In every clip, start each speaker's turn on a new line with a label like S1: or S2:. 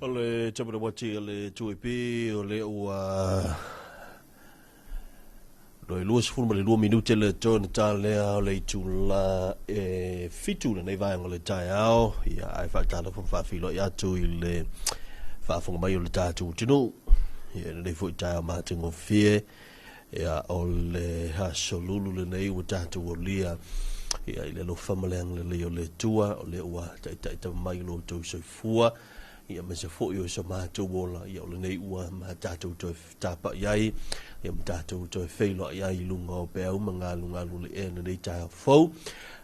S1: O le tapulawati o le 2AP o le ua loi 22 minute le tona talea o le itula e 7 lenei vaega o le taeao. Ia ai faatalofa ma faafeiloai atu i le faafofoga mai o le tatou atunuu. Ia lenei foi taeao matagofie. Ia o le aso lulu lenei ua tatou aulia ia i le alofa ma le agalelei o le Atua o lea ua taitaitama mai i lo outou soifua. Ia ma se foi o so matou ola, ia o lenei ua ma tatou toe tapai ai, ia ma tatou toe feiloai ai i luga o peau ma galugalu le ea lenei taeao fou.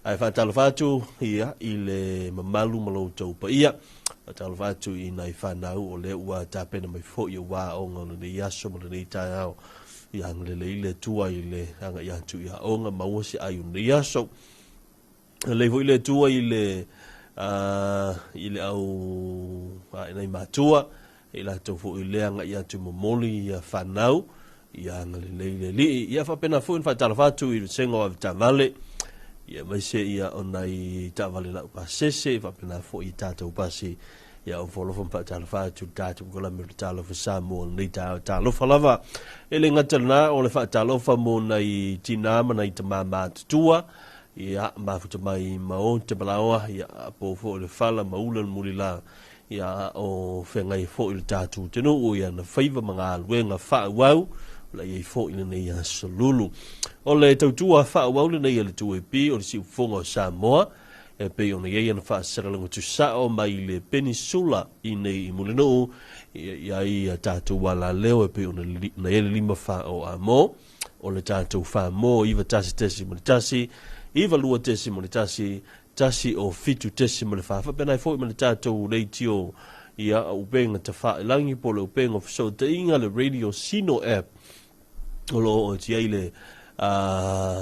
S1: Ae faatalofa atu ia i le mamalu ma lo outou paia. Faatalofa atu i nai whanau o lea ua tapena mai foi ua aoga o lenei aso ma lenei taeao. Ia agalelei le Atua i le agai atu i aoga maua se ai o lenei aso. Lei foi le Atua i le i le au nai matua i latou foi le agai atu momoli ia whanau ia agalelei le alii. Ia faapena foi ona faatalofa atu i le vasega o avetaavale ia aemaise ia o nai taavale lau pasese faapena foi i tatou pasi ia o folofa ma faatalofa atu le tatou polokalame o le Talofa Samoa lenei taeao talofa lava. E le gata lena o le faatalofa mo nai tina ma nai tama matutua ia mafuta mai maota malaoa ia po foi le fala ma ula le mulila ia o whengai foi le tatou atunuu ia na faiva ma galuega faaauau la iai foi lenei aso lulu. O le tautua faaauau lenei a le 2AP o le siufofoga o Samoa e pei ona iai ana faasalaluga tusao mai le penisula i nei i Mulinuu ia ia tatou alaleo e pei ona na iai le lima fa o amo o le tatou wha mo 91.1 92.1 tasi o 7.4. Faapena foi ma le tatou leitio ia upenga tawhailangi po le upenga fesootaiga le Radio Sino app o lo o ti ai le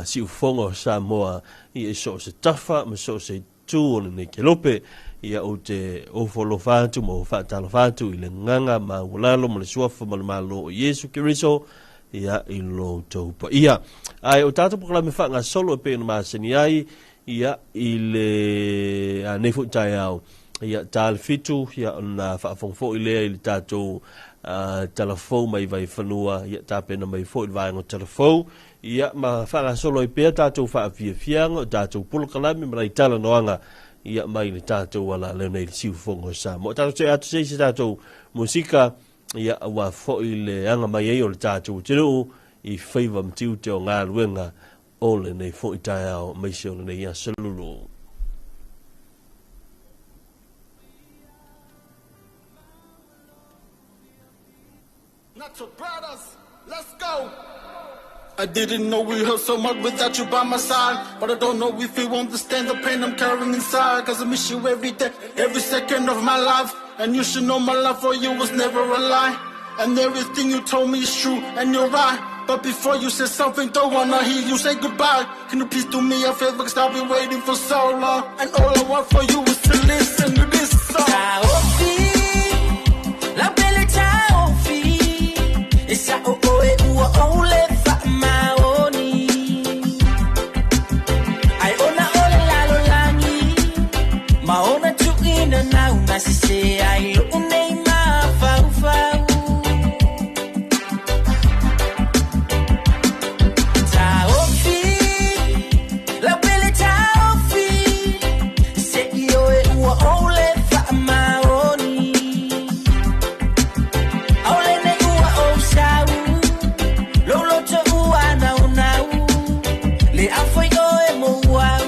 S1: siufofoga o Samoa ia i so o se tafa ma so o se itu o lenei kelope ia o te ofo alofa atu ma o faatalofa atu i le gaga maualalo ma le suafa ma le malo o Iesu Keriso ia i lo outou paia. Ae o tatou polokalame faagasolo e pei ona masani ai ia i le nei foi taeao ia ta le 7 ia ona faafofoga foi lea i le tatou talafou mai Vaifanua ia tapena mai foi le vaega o talafou ia ma faagasolo ai pea tatou faafiafiaga o tatou polokalame ma nai talanoaga ia mai le tatou alaleo nei le siufofoga o Samoa. Tatou te atu se isi tatou musika ia ua foi le aga mai ai o le tatou atunuu i faiva ma tiute o galuega o lenei foi taeao aemaise o lenei aso lulu.
S2: Nacho Brothers, let's go. I didn't know we hurt so much without you by my side. But I don't know if you understand the pain I'm carrying inside. Cause I miss you every day, every second of my life. And you should know my love for you was never a lie. And everything you told me is true, and you're right. But before you say something, don't wanna hear you say goodbye. Can you please do me a favor, cause I've been waiting for so long. And all I want for you is to listen to this song.
S3: Se ai lo nei ma fau fau Ta ofi La pele ta ofi Se io e ua ole fa maoni Aole nei ua o sau Lo lo te ua nau nau Le afoi o e mo au.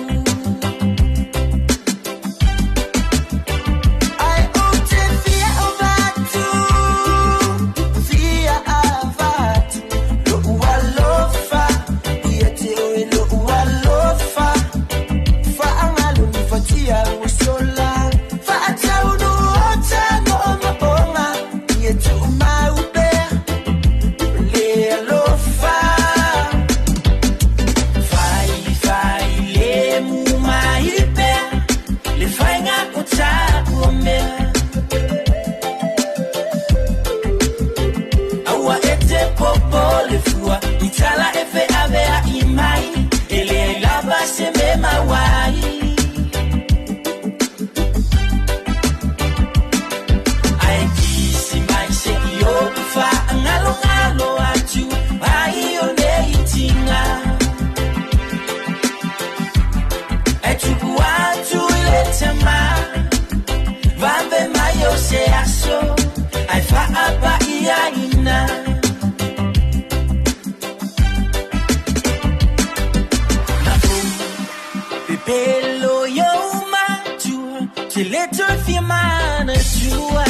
S3: Pelo yo matua, te leto firmana tua.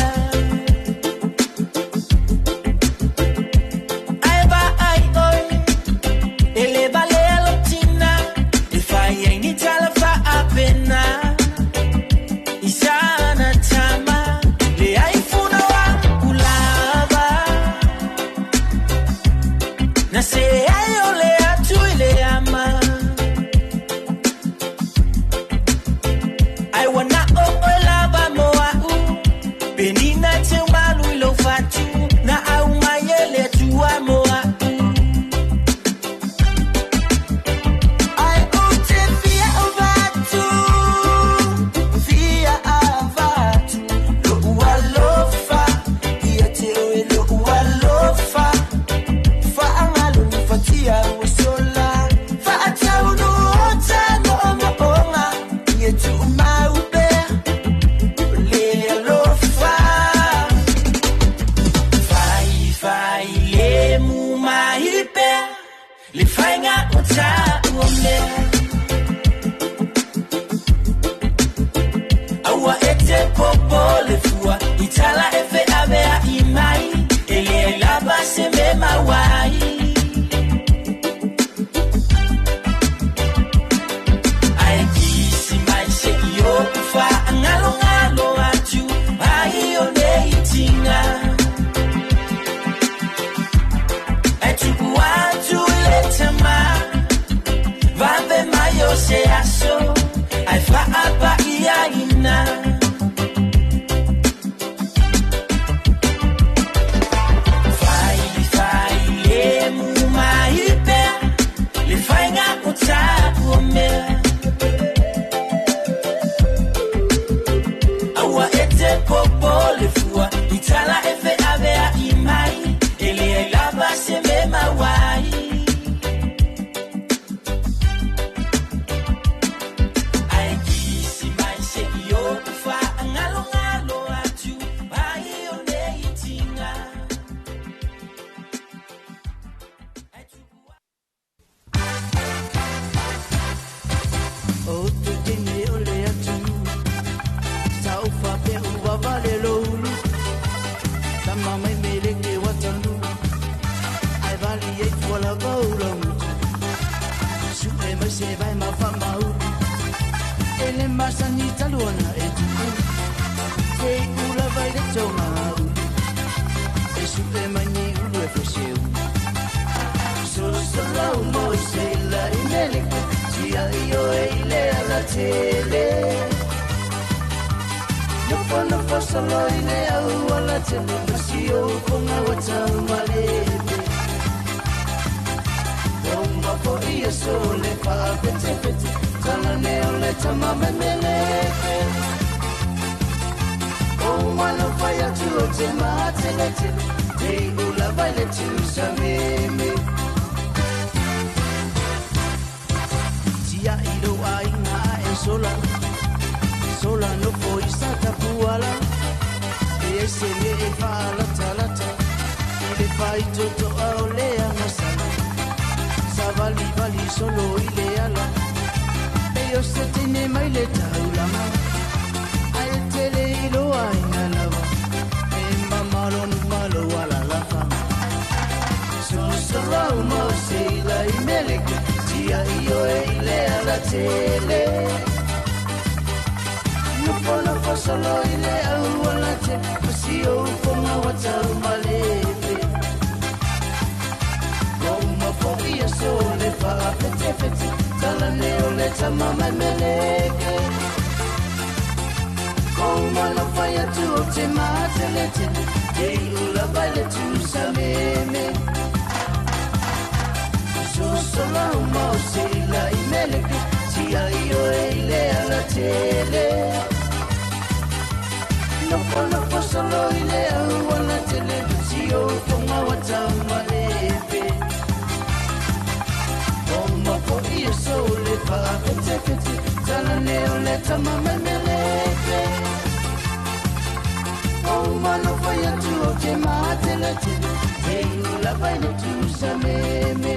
S3: Ai ba ai oi, ele vale a lotina, e fai ai ni tala fa a pena. Isana tama, le ai funa wa kulava. Na se ai ole atu ile ama. Le fainga o ta uome Aua ete popo le fua Itala efe avea imai Ele lava se me mawai Ai kisi mai se io fa Ngalo ngalo atu Ai o nei tinga Vave mayo se aso ai fa apa ia ina. Fai fai le mu mai pe le fai nga o ta o me. Aua ete popo le fua itala efe avea imai ele lava se me mawai. tele. Nofo nofo solo i le au ala tele ma si o fonga wa taumalepe. O mafoi aso le faafetefete talane o le tama memeleke. O mano fai atu o te mateletele te ula vai le tusa meme. Tia i ro aiga e sola sola no foi sa tapuala. E ese le e faalatalata i le faitotoa o le agasala. Savalivali solo i le ala e o se tine mai le taulama. Ae tele i loa ina lava e mamalo nu malo ala lafa. Susolo mo se ila i meleke tia i oe i le ala tele. Nofo nofo solo i le au ala te ma si o fonga wa taumalepe. O mafoi aso le faafetefete talane o le tama memeleke. O mano fai atu o te mateletele te ula vai le tusa meme. Susolo mo se ila i meleke tia i oe i le ala tele. Nofo nofo solo i le au ala tele ma si o fonga wa taumalepe. O mafoi aso le faafetefete talane o le tama memeleke. O mano fai atu o te mateletele te ula vai le tusa meme.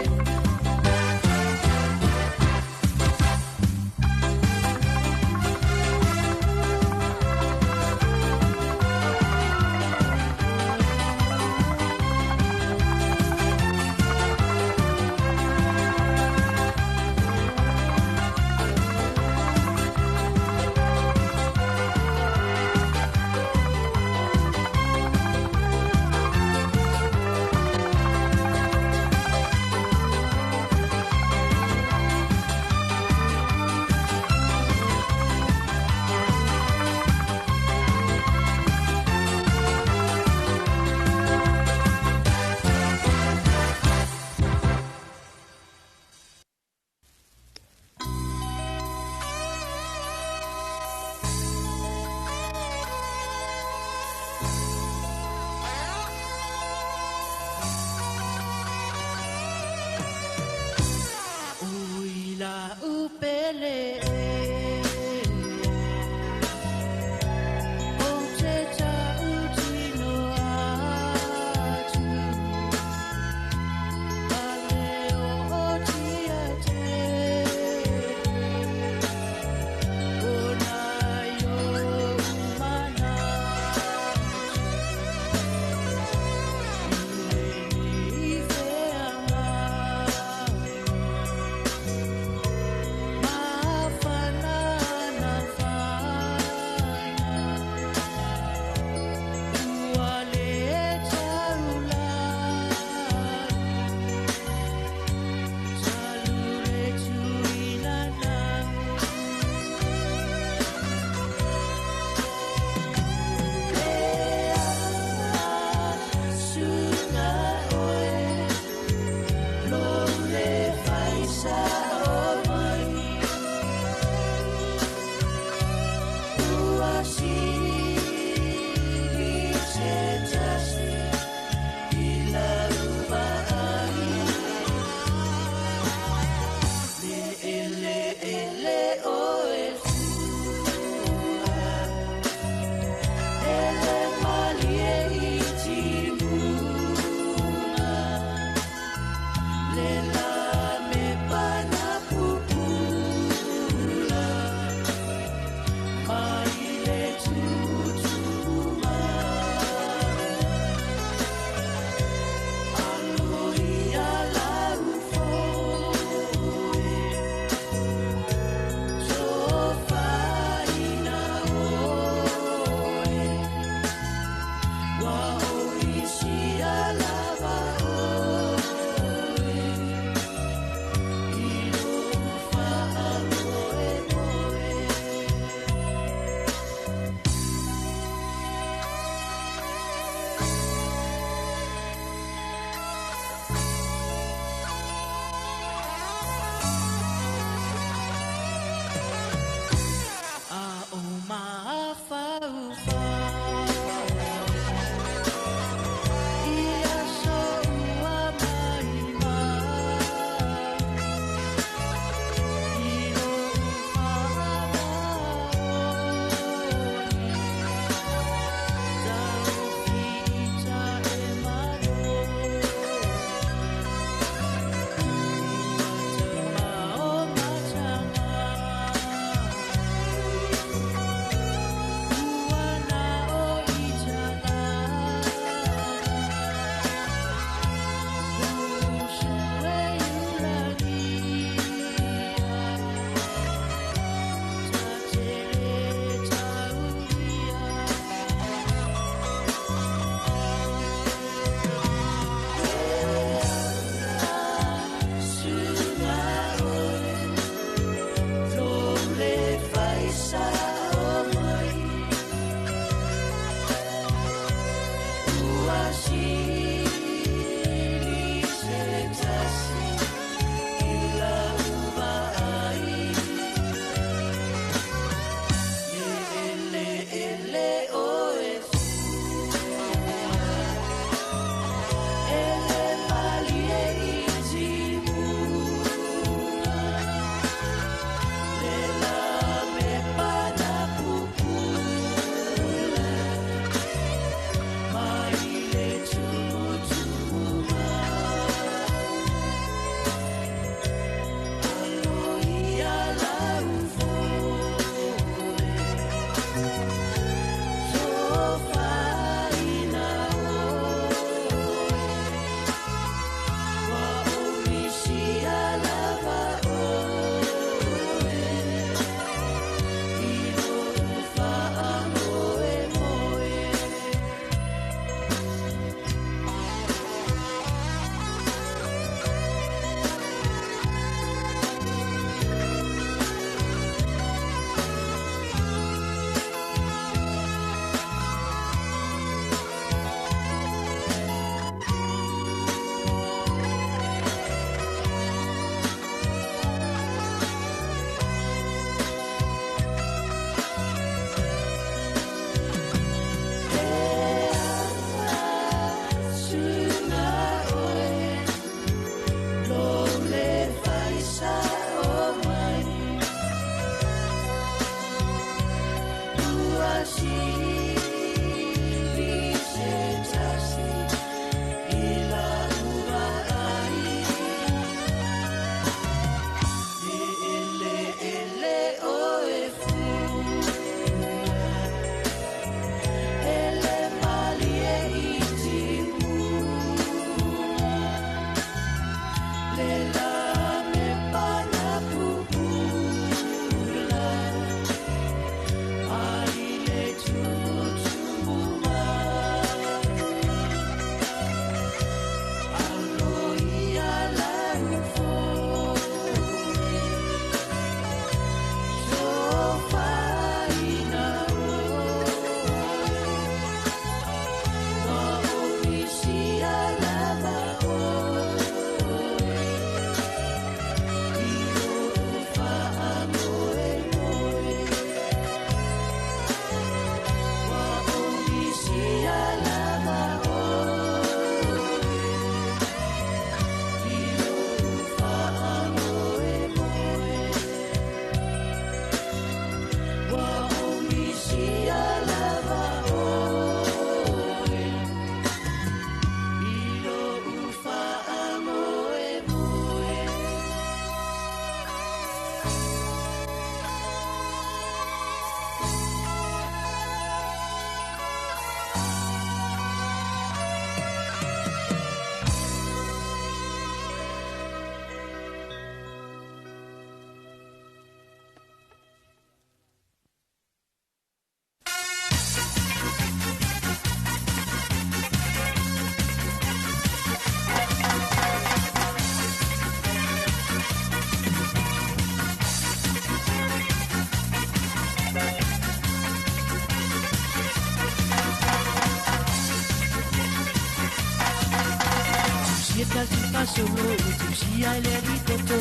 S3: Solo tu sia le ricoto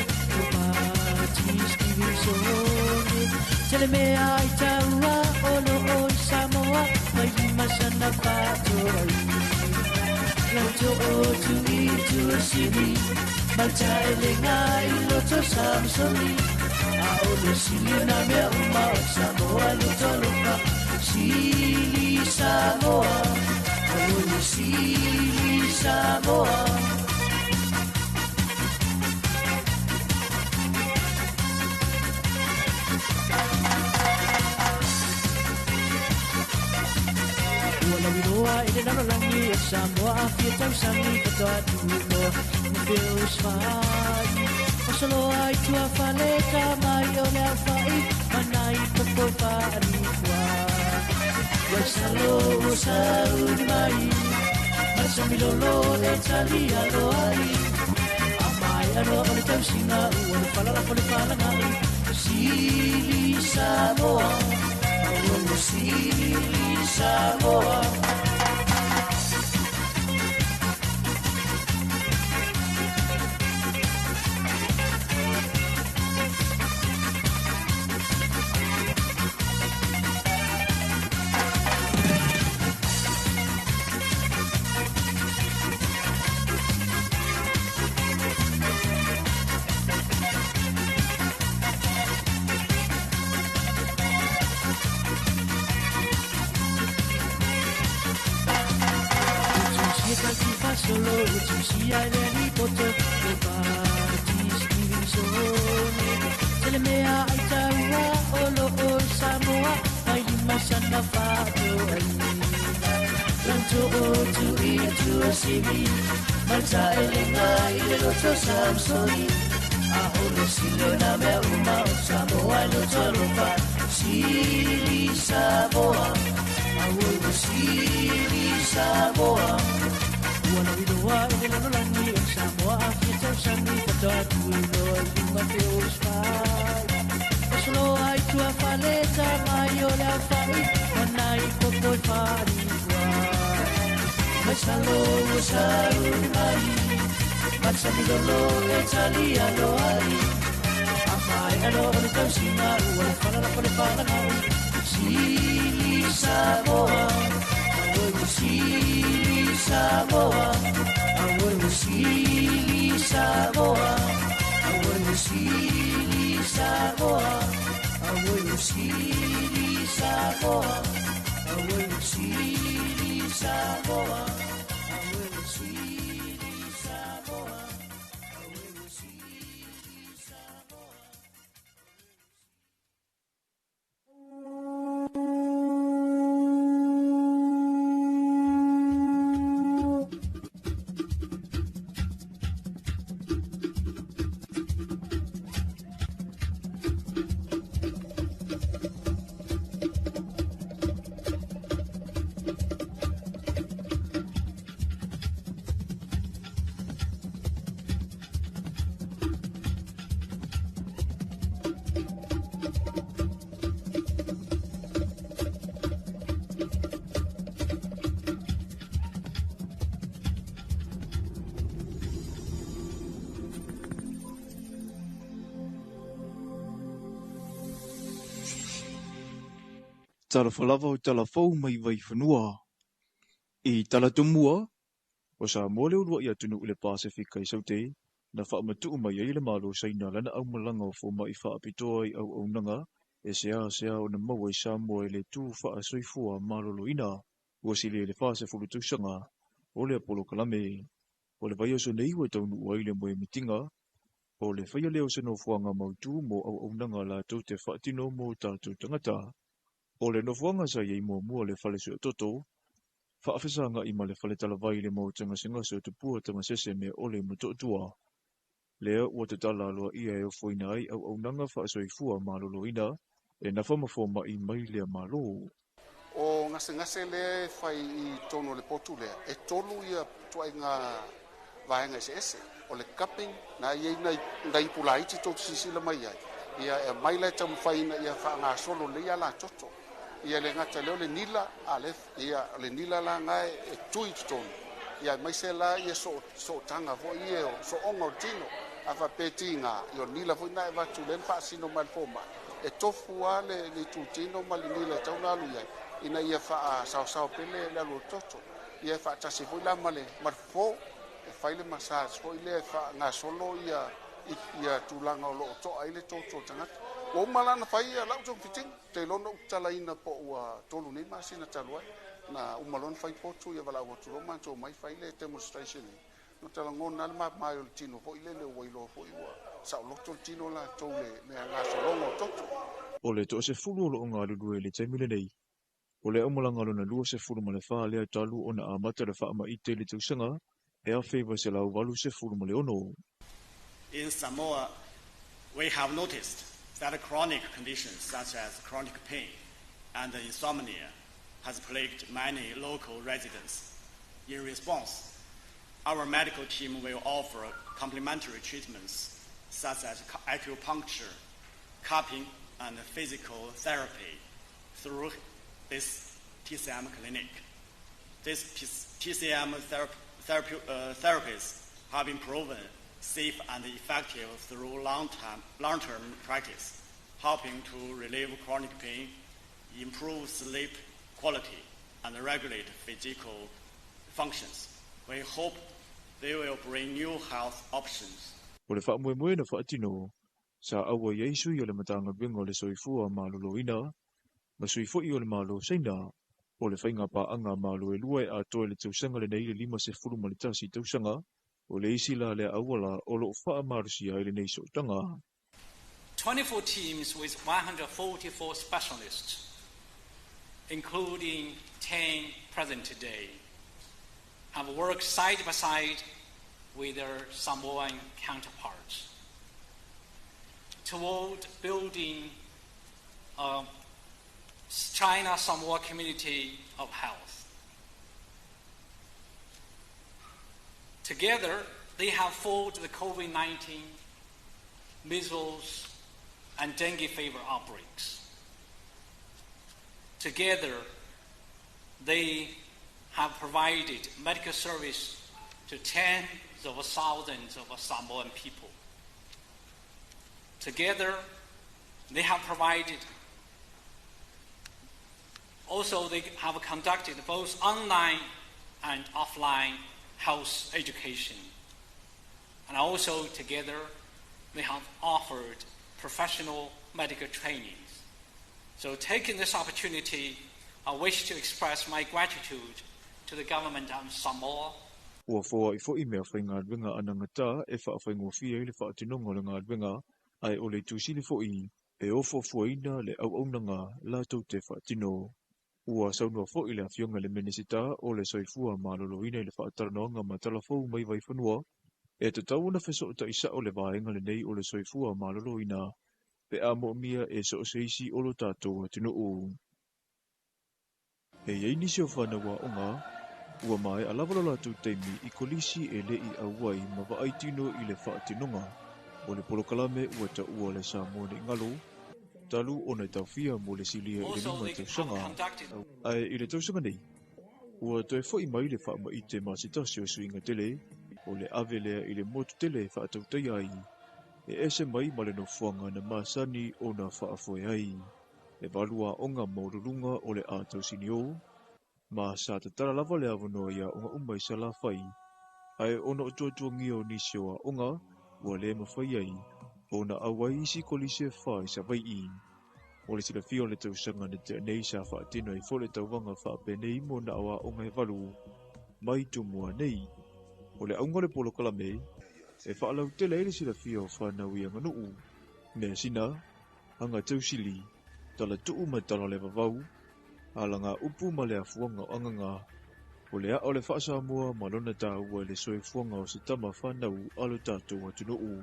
S3: Tele me ai taua o lo o Samoa mai masana pato Loto o tu i tu sivi Malta ele ngai loto Samsoni A o le sili na mea uma o Samoa loto loka Sili Samoa O le sili Samoa. Ile Samoa afia tausangi katoa tulo Feus fai O solo ai tua fale ka mai o le afai Manai popo whaarikua Waisalo o sauni mai Masamilolo e tali alo ai Amai aro o le tausinga ua le falala fo le falangai Sili Samoa Mauro Sili Samoa. Solo tusi ai le lipoto o Baptist Livingstone. Tele mea ai taua o lo o Samoa mai lima sana whāpio ai. Lanto o tu i atua sivi, malta elenga i le loto Samsoni. A o le silo na mea uma o Samoa i loto alofa, sili Samoa. A o sili Samoa. Ua lau iloa i le lalolagi o Samoa a fia tausani faatoa tuiloa i luga pe o sfai. Osoloa i tua fale tamai o le aufai, ma nai popo i faaliua. Mai salo ua salu mai, matsamilolo e tali alo ai. A mai alo o le tausiga ua le falalapa le falagau, sili Samoa. Auoi ua sili Samoa, auoi ua sili Samoa, auoi ua sili Samoa, auoi ua sili Samoa, auoi ua sili Samoa, auoi ua sili Samoa, auoi ua sili Samoa.
S4: Talofa lava o talafou mai Vaifanua. I Talatumua, o Samoa le uluai atunuu i le Pasefika i Saute, na faamatuu mai ai le Malo o Saina lana aumalaga o fomaʻi faapitoa i auaunaga e seasea ona maua i Samoa i le tū faasoifua maloloina. Ua silia i le 40 tausaga o lea polokalame. O le vaiaso nei ua taunuu ai le moemitiga o le faia lea o se nofoaga mautū mo auaunaga latou te faatino mo tatou tagata. O le nofoaga sa i ai muamua le fale suetoto, faafesagaʻi ma le fale talavai le maota gasegase o Tupua Tamasese mea ʻole ma Toatua. Lea ua tatala aloaia e ofoina ai auaunaga faasoifua maloloina e nafa ma fomaʻi mai lea Malo.
S2: O gasegase lea e fai i totonu o le potu lea, e tolu ia ituaiga vaega eseese. O le cupping, na i ai nai ipu laiti tou te silasila mai ai, ia e aumai la e taumafai ina ia faagasolo lelei ala toto. Ia le gata lea o le nila, a le, ia o le nila la na e tui i totonu. Ia aemaise la ia sootaga foi ia o sooga o le tino. A faapea tiga, ia o le nila foi na e avatu lea na faasino mai le fomai. E tofu lava le itutino ma le nila e tatau ona alu i ai, ina ia faasaosao pea le alu o le toto. Ia e faatasi foi la ma le fofo, e fai le massage foi lea e faagasolo ia tulaga o lo o toa ai le toto o le tagata. Ua uma la ona fai lau togafitiga, ou te iloa na ou tatalaina po o ua 3 nei masina talu ai. Na uma loa ona fai potu ia valaau atu loa matou mai fai le demonstration nei. Na talagona lava le mamae o le tino foi lele ua iloa foi ua saoloto le tino latou le gasologa o toto.
S4: O le 10 o loo galulue i le taimi lenei, o le aumalaga lona 24 lea talu ona amata le faamaite i le tausaga e 1986.
S5: In Samoa, we have noticed that chronic conditions such as chronic pain and insomnia has plagued many local residents. In response, our medical team will offer complementary treatments such as acupuncture, cupping, and physical therapy through this TCM clinic. These TCM therapies have been proven safe and effective through long-term practice, helping to relieve chronic pain, improve sleep quality, and regulate physical functions. We hope they will bring new health options.
S4: O le faamoemoe na faatino, sa auai ai sui o le Matagaluega o le Soifua Maloloina ma sui foi o le Malo o Saina. O le faiga paaga a Malo e lua e atoa i le tausaga lenei le 51 tausaga, o le isi la lea auala o lo o faamalosia ai lenei sootaga.
S6: 24 teams with 144 specialists, including 10 present today, have worked side by side with their Samoan counterparts toward building a China-Samoa community of health. Together, they have fought the COVID-19, measles, and dengue fever outbreaks. Together, they have provided medical service to tens of thousands of Samoan people. Together, they have provided, also they have conducted both online and offline health education. And also together, they have offered professional medical trainings. So taking this opportunity, I wish to express my gratitude to the government of Samoa.
S4: Ua foai foi meafaigaluega anagata e faafaigofie ai le faatinoga o le galuega, ae o le itu sili foi e ofoafoaina le auaunaga latou te faatino. Ua saunoa foi le Afioga i le Minisita o le Soifua Maloloina i le faatalanoaga ma Talafou mai Vaifanua, e tatau ona fesootai sao le vaega lenei o le soifua maloloina pe a moomia e so o se isi o lo tatou atunuu. E i ai nisi o fanau aoga ua maea lava lo latou taimi i kolisi e le i auai ma vaai tino i le faatinoga o le polokalame ua taua le Samoa Nei Galo talu ona taofia mo le silia i le 5 tausaga. Ae i le tausaga nei, ua toe foi mai le faamaite ma se tasi o suiga tele o le ave lea i le motu tele e faatautaia ai, e ese mai ma le nofoaga na masani ona faafoe ai. E 8 aoga maualuluga o le a tausinio, ma sa tatala lava le avanoa i aoga uma i Salafai, ae ona o tuatuagia o nisi o aoga ua le mafai ai ona auai isi kolisi e 4 i Savaii. O le silafia o le tausaga na tea nei sa faatino ai foi le tauvaga faapenei mo na o aoga e 8 mai Tumua nei. O le auga o le polokalame e faalautele ai le silafia o fanau i aganuu, measina, aga tausili, talatuu ma tala o le vavau, alaga upu ma le afuaga o agaga, o le aa o le faasamoa ma lona taua i le soifuaga o se tama fanau a lo tatou atunuu.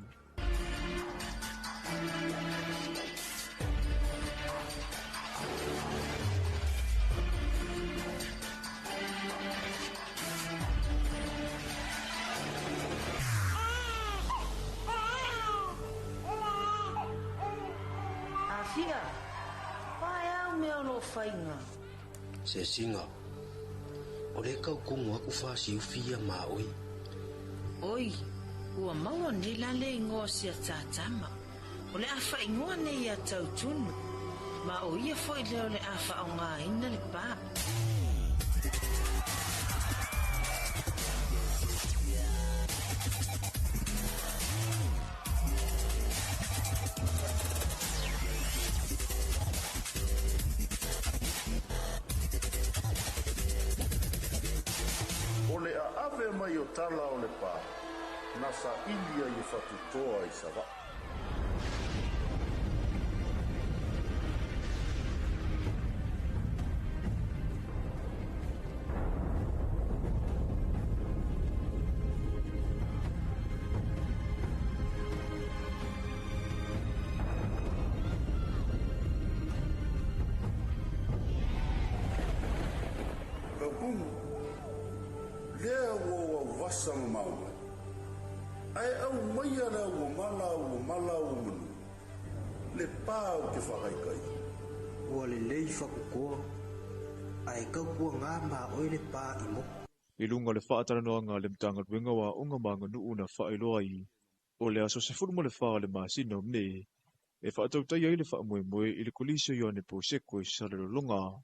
S7: Afia, pae au mea o lo whainga.
S8: Se singa, o le kau kongo aku whasi uwhia mā oi.
S7: Oi, ua maua nei lale ingoa sia tātama. O le awha ingoa nei a tautunu. Ma o ia foi leo le awha o ngā ina le pā.
S9: O le a ave mai o tala o le pā, na sa ilia i e whatutoa i Savaii. Kaupungu, lea ua au vasa ma mau mai. Ae au mai a le ua mala ua mala ua manu. Le pā o te whakaikai.
S8: Ua le lei whakukoa, ae kaupua ngā mā oi le pā i moko.
S4: I lunga o le faatalanoaga a le Matagaluega o Aoga ma Aganuu na faailoa ai, o le aso 14 o le masina o Me, e faatautaia ai le faamoemoe i le kolisi o Ioane Paul II i Salelologa.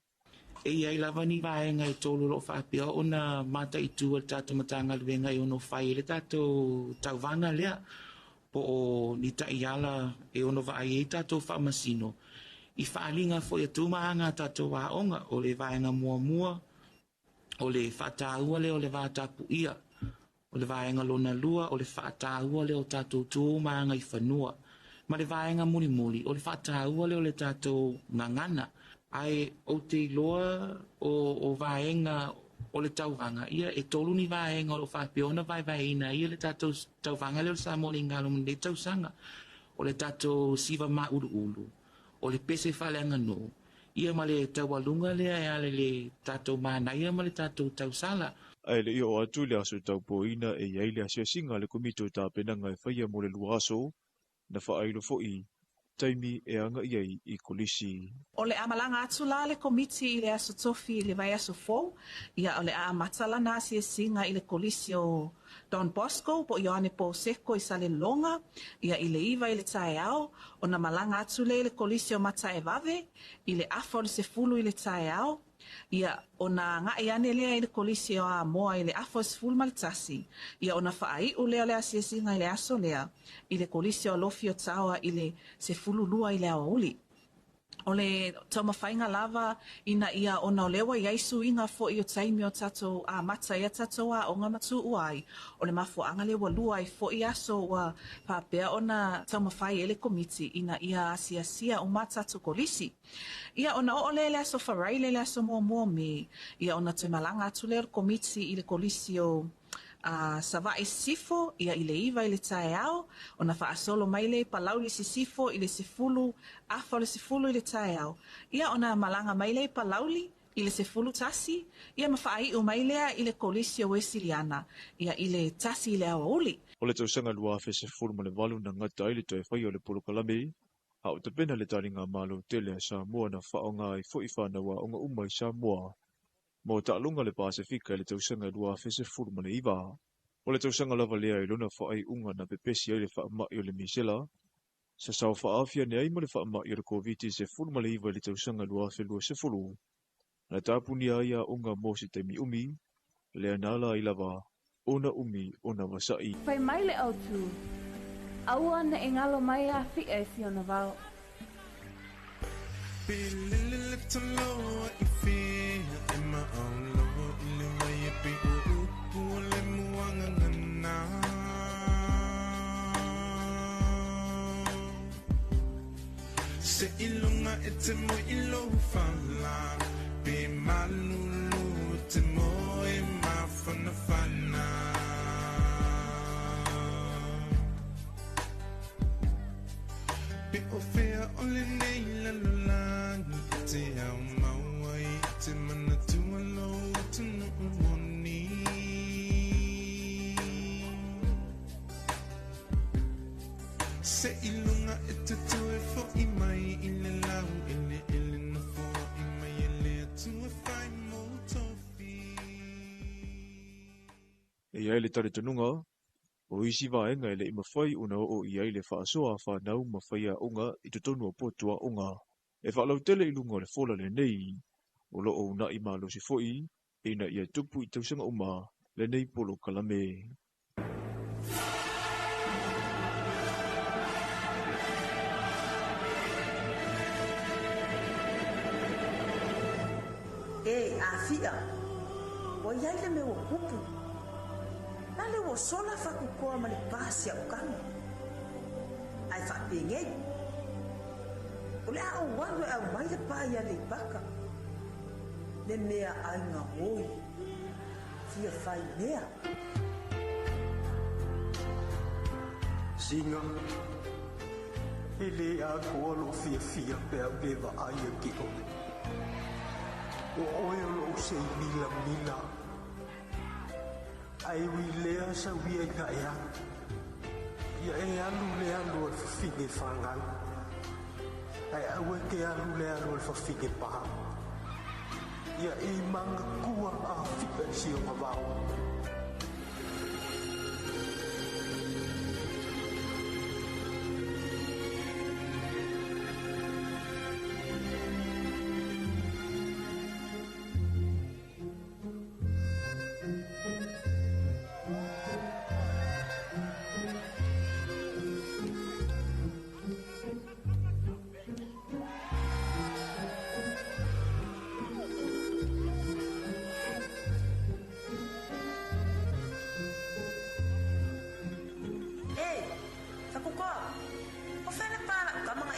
S10: E iai lava ni vaega e 3 o loo faapea ona mataitu e le tatou Matagaluega e ono fai ai le tatou tauvaga lea, po o ni taiala e ono vaai ai tatou faamasino I faaaliga fo'i a tu ma aga a tatou aoga, o le vaega muamua o le faataua lea o le vatapuia, o le vaega lona lua o le faataua lea o tatou tu ma aga i fanua, ma le vaega mulimuli o le faataua lea o le tatou gagana. Ae ou te iloa o vaega o le tauvaga, ia e 3 ni vaega o loo faapea ona vaevaeina ai le tatou tauvaga lea o le Samoa le Igalo i lenei tausaga. O le tatou siva mauluulu, o le pese faaleaganuu, ia ma le taualuga lea e ala i le tatou manaia ma le tatou tausala.
S4: Ae le i oo atu i le aso taupoina e i ai le asiasiga a le Komiti o Tapenaga e faia mo le 2 aso, na faailo fo'i taimi e aga'i ai i kolisi.
S11: O le a malaga atu la le Komiti i le aso Tofi i le vaiaso fou, ia o le a amata lana asiasiga i le kolisi o Don Bosco po o Ioane Paul Seko i Salelologa, ia i le 9 i le taeao, ona malaga atu lea i le kolisi o Mataevave i le 9:30 i le taeao, ia ona aga'i ane lea i le kolisi o Amoa i le 11:30, ia ona faai'u lea o le asiasiga i le aso lea i le kolisi o Alofi o Taoa i le 12 i le aoauli. O le taumafaiga lava ina ia ona o lea ua i ai suiga fo'i o taimi o tatou amata ai a tatou aoga ma tuua ai, o le mafuaaga lea ua 2 ai fo'i aso ua faapea ona taumafai ai le Komiti ina ia asiasia uma a tatou kolisi. Ia ona oo lea i le aso Faraile le aso 1 o Me, ia ona toe malaga atu lea o le Komiti i le kolisi o Savaii Sisifo, ia i le 9 i le taeao, ona faasolo mai lea i Palauli Sisifo i le 10:30 i le taeao, ia ona malaga mai lea i Palauli i le 11, ia ma faai'u mai lea i le kolisi o Uesiliana, ia i le 1 i le aoauli.
S4: O le tausaga 2018 na gata ai le toe faia o le polokalame, a o tapena le taliga malo tele a Samoa na faaoga ai fo'i fanau aoga uma i Samoa mo taaloga le Pasefika i le tausaga 2019. O le tausaga lava lea i lona faaiuga na pepesi ai le faama'i o le misela, sa sao faaafia ane ai ma le faama'i o le Koviti-19 i le tausaga 2020. Na tapunia ai aoga mo se taimi umi, lea na ala ai lava ona umi ona vasa'i.
S12: Fai mai le autu, aua ne i galo mai Afi'a i si ona vao.
S13: Se ilunga e te mo ilo fala, pe malulu te mo e mafana fana. Pe o fea o le nei la lolangi, te au maua i te manatua lo tunu moni. Se ilunga e te tue fo i mai i le lau, ele ele na fo i mai ele atua whai mo tofi.
S4: E i ai le talitonuga, o isi vaega e le i mafai ona oo i ai le faasoa fanau ma faiaoga i totonu o potu aoga. E faalautele i luga o le fola lenei, o loo una'i malosi fo'i, ina ia tupu i tausaga uma lenei polokalame.
S7: E Afi'a, ua iai le mea ua tupu. Na le ua sola fakukoa ma le pasi a'u kanu. Ae faapenei, o le a ou alu e aumai le pā i Aleipaka. Le mea aiga oi, fia fai mea.
S8: Singa, e le atoa lou fiafia pe a ou lē vaai ia te oe. O oe o lou sei milamila. Ae ui lea sauia ina e alu. Ia e alu le alu o le fafine fanau. Ae aua e te alu le alu o le fafine pā. Ia e mangatua Afi'a i si ona vao.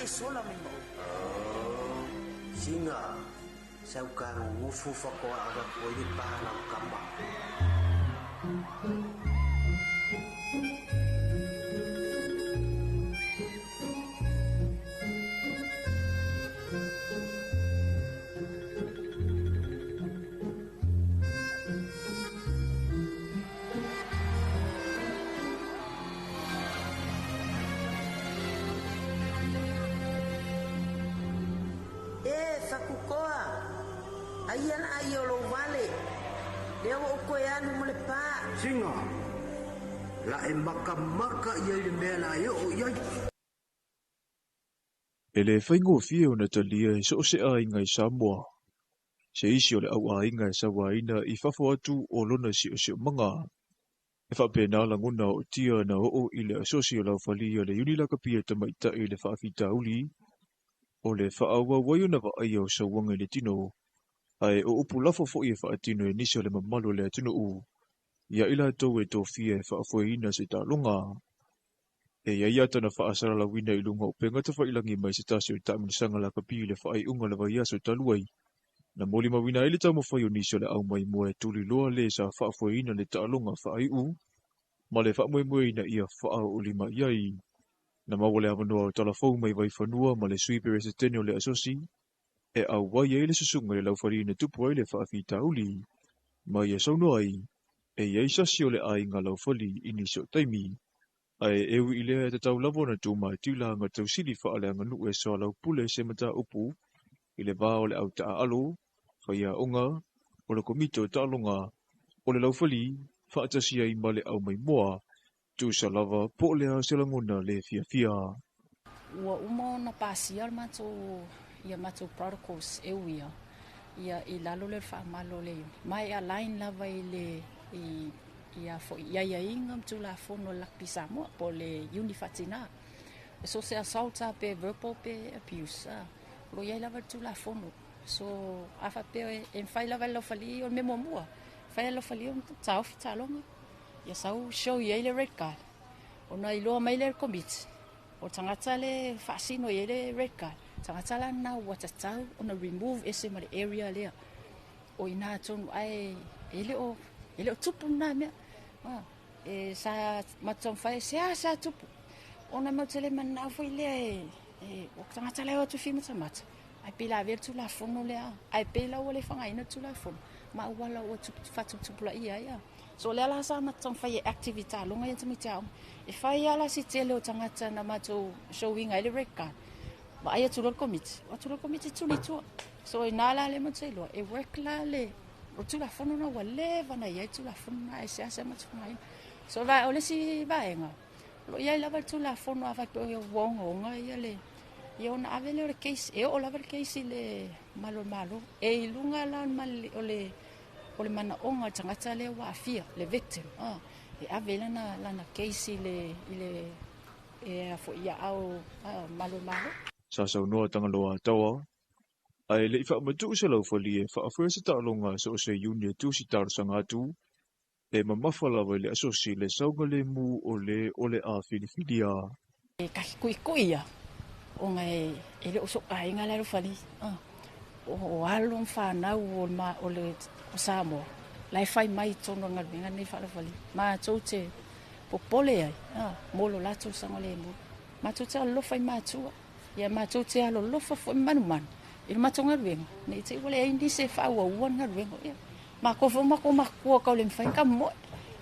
S7: e sola mai ma oe.
S8: Singa, sau ka ngufu whakoa avatu ai le pā lau kama.
S7: E Fakukoa, aia la ai o lou vale, lea ua ou toe alu ma le pā.
S8: Singa, la e makamaka ia i le mea la e oo i ai.
S4: E le faigofie ona talia e so o se aiga i Samoa, se isi o le au aiga e sauaina i fafo atu o lona siosiomaga. E faapena lagona o tia na oo i le asosi o laufali a le Iuni Lakapi a Tamaitai i le faafitauli o le faaauau ai ona vaaia o sauaga i le tino, ae o upu lafo foi e faatino e nisi o le mamalu o le atunuu ia i latou e tofia e faafoeina se taaloga. E i ai ata na faasalalauina i luga o upega tafailagi mai se tasi o taamilosaga lakapi i le faaiuga o le vaiaso talu ai, na molimauina ai le taumafai o nisi o le aumaimoa e tuliloa le sa faafoeina le taaloga faaiu ma le faamoemoe ina ia faaoolima i ai. Na maua le avanoa o Talafou mai Vaifanua ma le Sui Peresetene o le Asosi e auai ai le susuga i le laufali na tupu ai le faafitauli, ma ia saunoa ai, e i ai sasi o le aiga laufali i nisi o taimi, ae e ui i lea e tatau lava ona tumatila aga tausili faaleaganuu e soalaupule se mataupu i le va o le au taaalo, faiaoga, o le komiti o taaloga, o le laufali, faatasi ai ma le aumaimoa, tusa lava po o le a se lagona le fiafia.
S14: Ua uma ona pasia le matou ia matou protocols e uia ia i lalo lea o le faamalo o le Iuni ma e align lava i le i ia foi i aiaiga ma Tulafono a le Lakapi Samoa po o le Iuni Faatina. So se assault lava pe verbal pe abuse o lo o i ai lava le Tulafono. So a faapea e mafai lava e le laufali o le mea muamua, e mafai lava e le laufali ona taofi taaloga. Ia sau show i ai le red card ona iloa mai lea e le Komiti o le tagata le faasino i ai le red card, tagata la lena ua tatau ona remove ese ma le area lea. O i ina tonu ae e le o e le o tupu lena mea. E sa matou taumafai e seasea tupu ona matou te le mananao foi lea e o tagata la e o atu e fia matamata ae pei la avea le Tulafono lea ae pei la ua le faaaogaina le Tulafono ma auala ua faatuputupulaia ai. So o lea la sa matou taumafai e active i taaloga ia tamaiti aoga. E fai lava la si tele o tagata na matou show ina ai le red card. Vaai atu loa le komiti, o atu loa le komiti tuli i tua. So i ina la lea matou te iloa, e work la le o le Tulafono lena ua leva ona i ai le Tulafono lena ae seasea matou faaaogaina. So o le isi vaega, o lo o i ai lava le Tulafono a faapea ua ogaoga ia le ia ona ave lea o le case, e oo lava le case i le malu o le Malo. E i luga la o le o le manaoga o le tagata lea ua aafia, le victim, e ave ai lana, lana case i le, i le, e a foi, i aao malu o le Malo.
S4: Sa saunoa Tagaloa Taua, ae le i faamatuu se laufali e faafoea se taaloga a so o se iuni e tusi talosaga atu, e mamafa lava i le asosi le saogalemu o le o le a filifilia.
S14: E kahi kuikui ia, ona e, e le o so'u aiga le alofali, o alo ma fanau o le, o le o Samoa, la e fai mai i totonu o le galuega lenei faalofali. Matou te popole ai, mo lo latou saogalemu. Matou te alolofa i matua, ia matou te alolofa foi ma manumanu i le matou galuega, ne i te i ua leai nisi e faaauaua le galuega. Ia, matou foi o matou matutua tau le mafai ona tamomoe.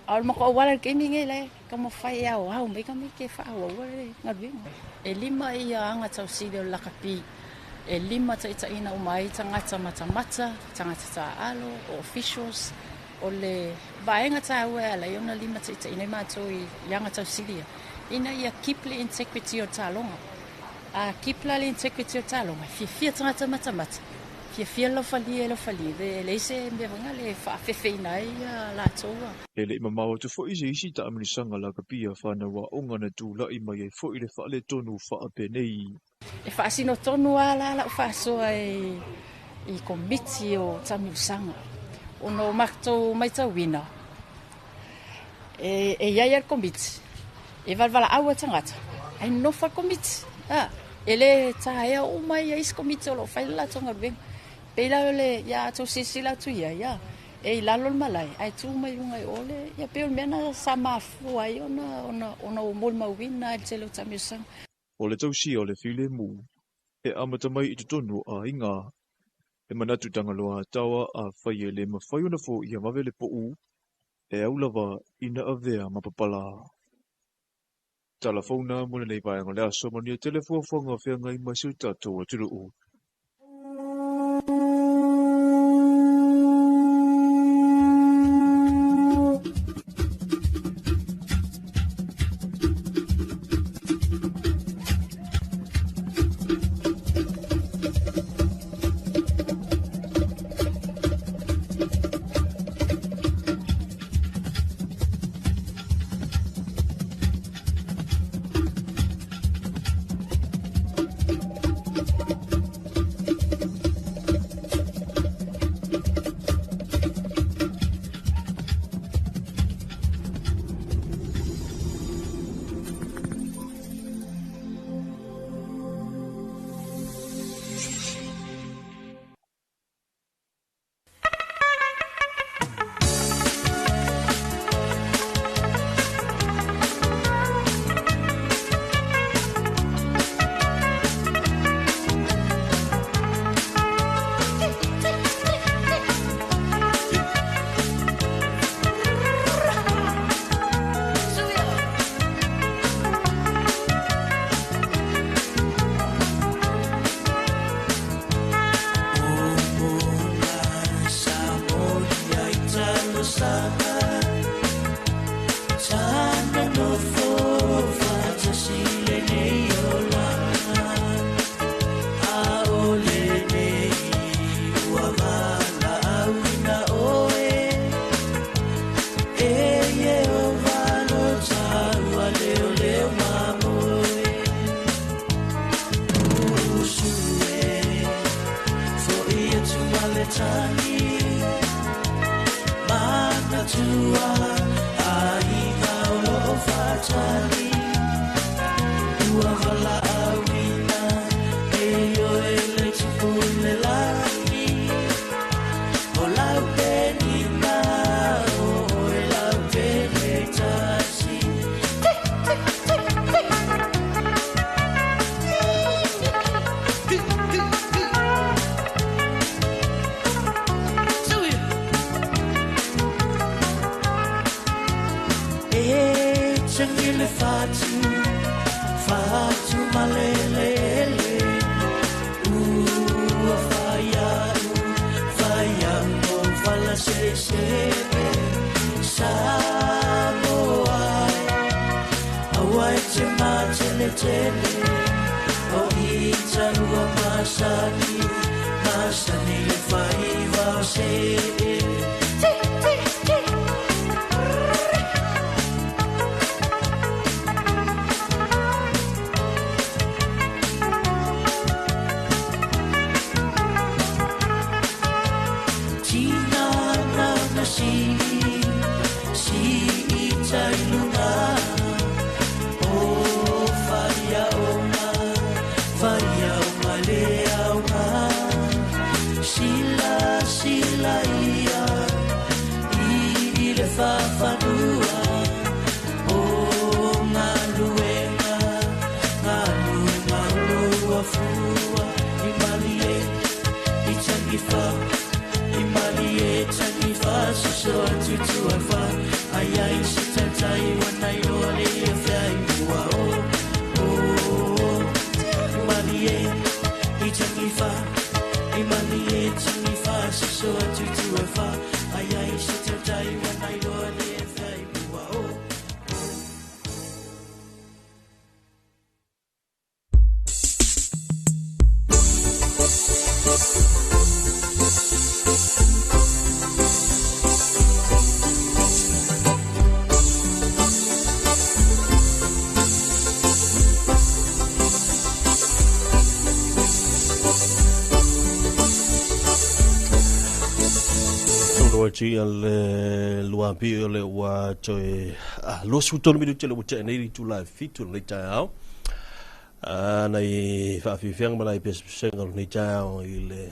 S14: A o le matou auala i le taimi lenei la e taumafai e aoao mai tamaiti e faaauaua le galuega. E 5 ia aga tausili o le lakapi, e 5 taitaiina uma ai tagata matamata, tagata taaalo, o officials. O le vaega taua e ala ai ona 5 taitaiina ai matou i aga tausili ia, ina ia keep le integrity o le taaloga. A keep la le integrity o le taaloga, e fiafia tagata matamata, fiafia le laufalie e laufalie, e leai se mea foi lea e faafefeina ai latou.
S4: E le i mamao atu foi se isi taamilosaga lakapi a fanau aoga na tulai mai ai foi le faaletonu faapenei.
S14: E faasino tonu lava la lau faasoa i komiti o taamilosaga, ona o matou matauina e i ai lava le komiti, e valavalaaua tagata, ae nonofo le komiti. E lē taea uma ia isi Komiti o lo o fai le latou galuega. E pei la o le, ia a tou silasila atu i ai, ia, e i lalo le malae, ae tu mai luga i o le, ia pei o le mea lena sa mafua ai ona, ona, ona ou molimauina i le tele o taamilosaga.
S4: O le tausia o le filemu e amata mai i totonu o aiga. E manatu Tagaloa Ataoa afai e le mafai ona foia vave le puu, e au lava ina avea ma papala. Tala fou na mo lenei vaega o le aso, manuia tele fuafuaga o feagai ma si o tatou atunuu.
S1: Ia le luapi o le ua toe 23 minute le ua tea nei le itula e 7 o lenei taeao. Nai faafiafiaga ma nai pesepesega o lenei taeao i le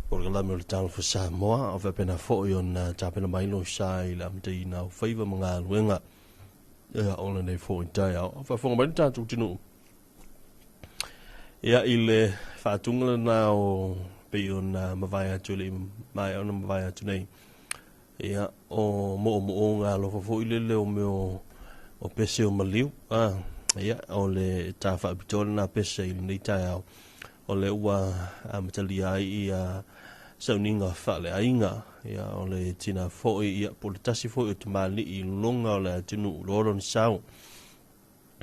S1: polokalame o le Talofa Samoa, o faapena foi ona tapena mai lou sa i le amataina o faiva ma galuega ia o lenei foi taeao. O faafofoga mai le tatou atunuu ia i le faatuga lena o pei ona mavae atu e le i maea ona mavae atu nei ia o moomooga alofa foi lele o mea o pese o maliu. Ia o le ta faapitoa lena pese i lenei taeao o le ua amatalia ai ia sauniga faaleaiga ia o le tina foi ia po o le tasi foi o tamalii i luga o le atunuu loa lona sao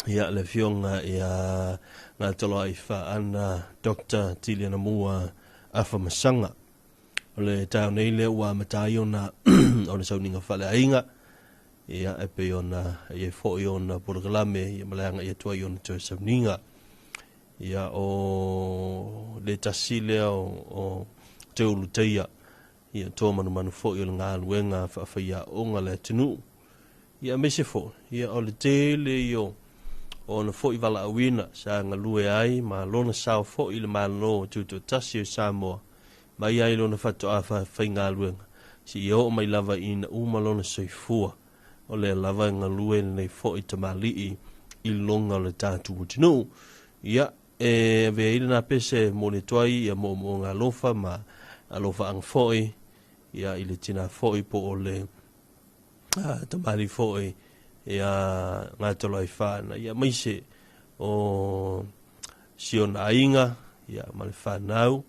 S1: ia le afioga ia Gatoloai Faana Dr. Tiliana Mua Afamasaga. O le taeao nei lea ua amata ai ona ona sauniga faaleaiga ia e pei ona i ai foi ona polokalame ia ma le agai atu ai ona toe sauniga. Ia o le tasi lea o te uluteia ia toa manumanu foi o le galuega faafaiaoga le atunuu. Ia aemaise foi ia o le tele ia o ona foi valaauina sa galue ai ma lona sao foi i le Malo Tutoatasi o Samoa mai ai lona faatoa faigaluega seia oo mai lava ina uma lona soifua o lea lava e galue lenei foi tamalii i luga o le tatou atunuu. Ia e avea ai lena pese e momoli atu ai ia moomooga alofa ma alofaaga foi ia i le tina foi po o le tamalii foi ia Gatoloai Faana ia aemaise o si ona aiga ia ma le fanau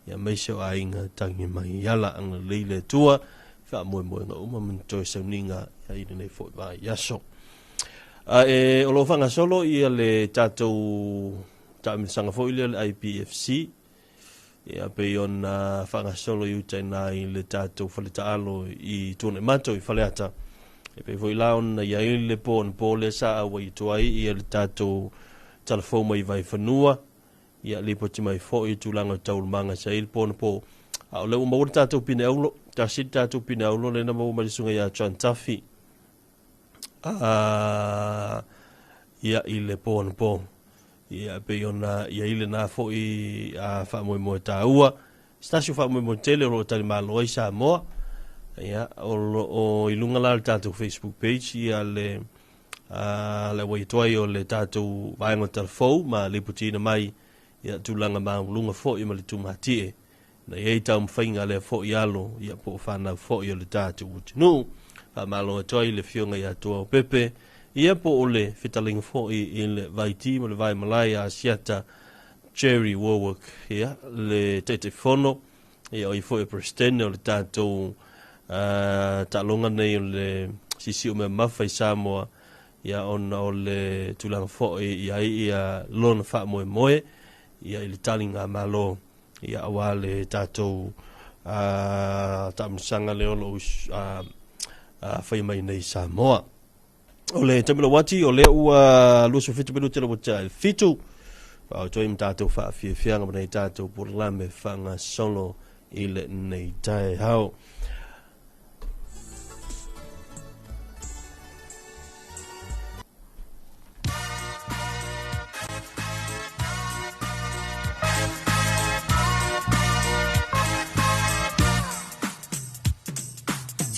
S1: ia aemaise o aiga tagi mai ala agalelei le Atua faamoemoega uma ma ni toe sauniga ia i lenei foi vaiaso. Ae o lo o faagasolo ia le tatou taamilosaga foi lea le IPFC ia pei ona faagasolo i uta ina i le tatou faletaalo i Tuanaimato i Faleata. E pei foi la ona i ai le po ona po lea sa auai atu ai ia le tatou talafou mai Vaifanua ia lipoti mai foi i tulaga o taualumaga sa i le po ona po. A o lea ua maua le tatou pine aulo, tasi le tatou pine aulo lea na maua mai le susuga ia John Tuffy ia i le po ona po. Ia pei ona i ai lena foi faamoemoe taua. Se tasi o faamoemoe tele o lo o talimalo ai Samoa. Ia o lo o i luga la o le tatou Facebook page ia le le auai atu ai o le tatou vaega o talafou ma lipotiina mai ia tulaga maualuga foi ma le tumatie na i ai taumafaiga lea foi alo ia po o fanau foi o le tatou atunuu. Faamalo atu ai le afioga ia Tuao Pepe ia po o le fetalinga foi i le Vaiti ma le Vaimalae ia Asiata Jerry Warwick ia le Taitaifono ia o ia foi o Presidente o le tatou taaloga nei o le Siisiu Mea Mamafa i Samoa ia ona o le tulaga foi i ai ia lona faamoemoe ia i le taliga malo ia aua le tatou taamilosaga lea o lo o faia mai nei i Samoa. O le taimi lauati o lea ua 27 minute le ua tea i le 7. Faaautu ai ma tatou faafiafiaga ma nei tatou polokalame faagasolo i lenei taeao.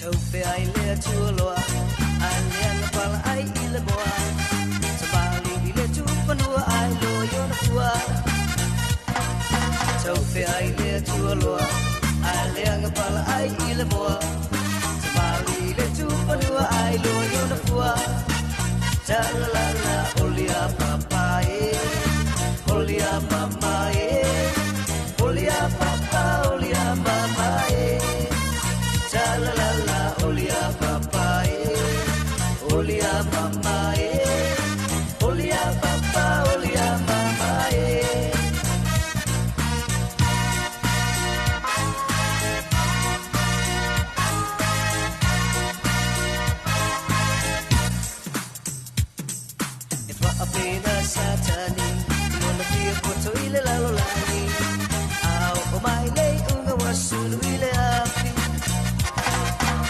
S3: Taupe ai le atua loa, ai lea na pala ai i le moa. Tamali i le tufanua ai loa i ona fua. Taupe ai le atua loa, ai lea na pala ai i le moa. Tamali i le tufanua ai loa i ona fua. Ta la la la, olia papa e, olia mama e, olia papa, olia mama e. Ta la la la, olia papa e, olia mama e, olia papa, olia mama e. E faapena Satani, lona fia poto i le lalolagi. Ao o mai nei unga wa sulu i le afi.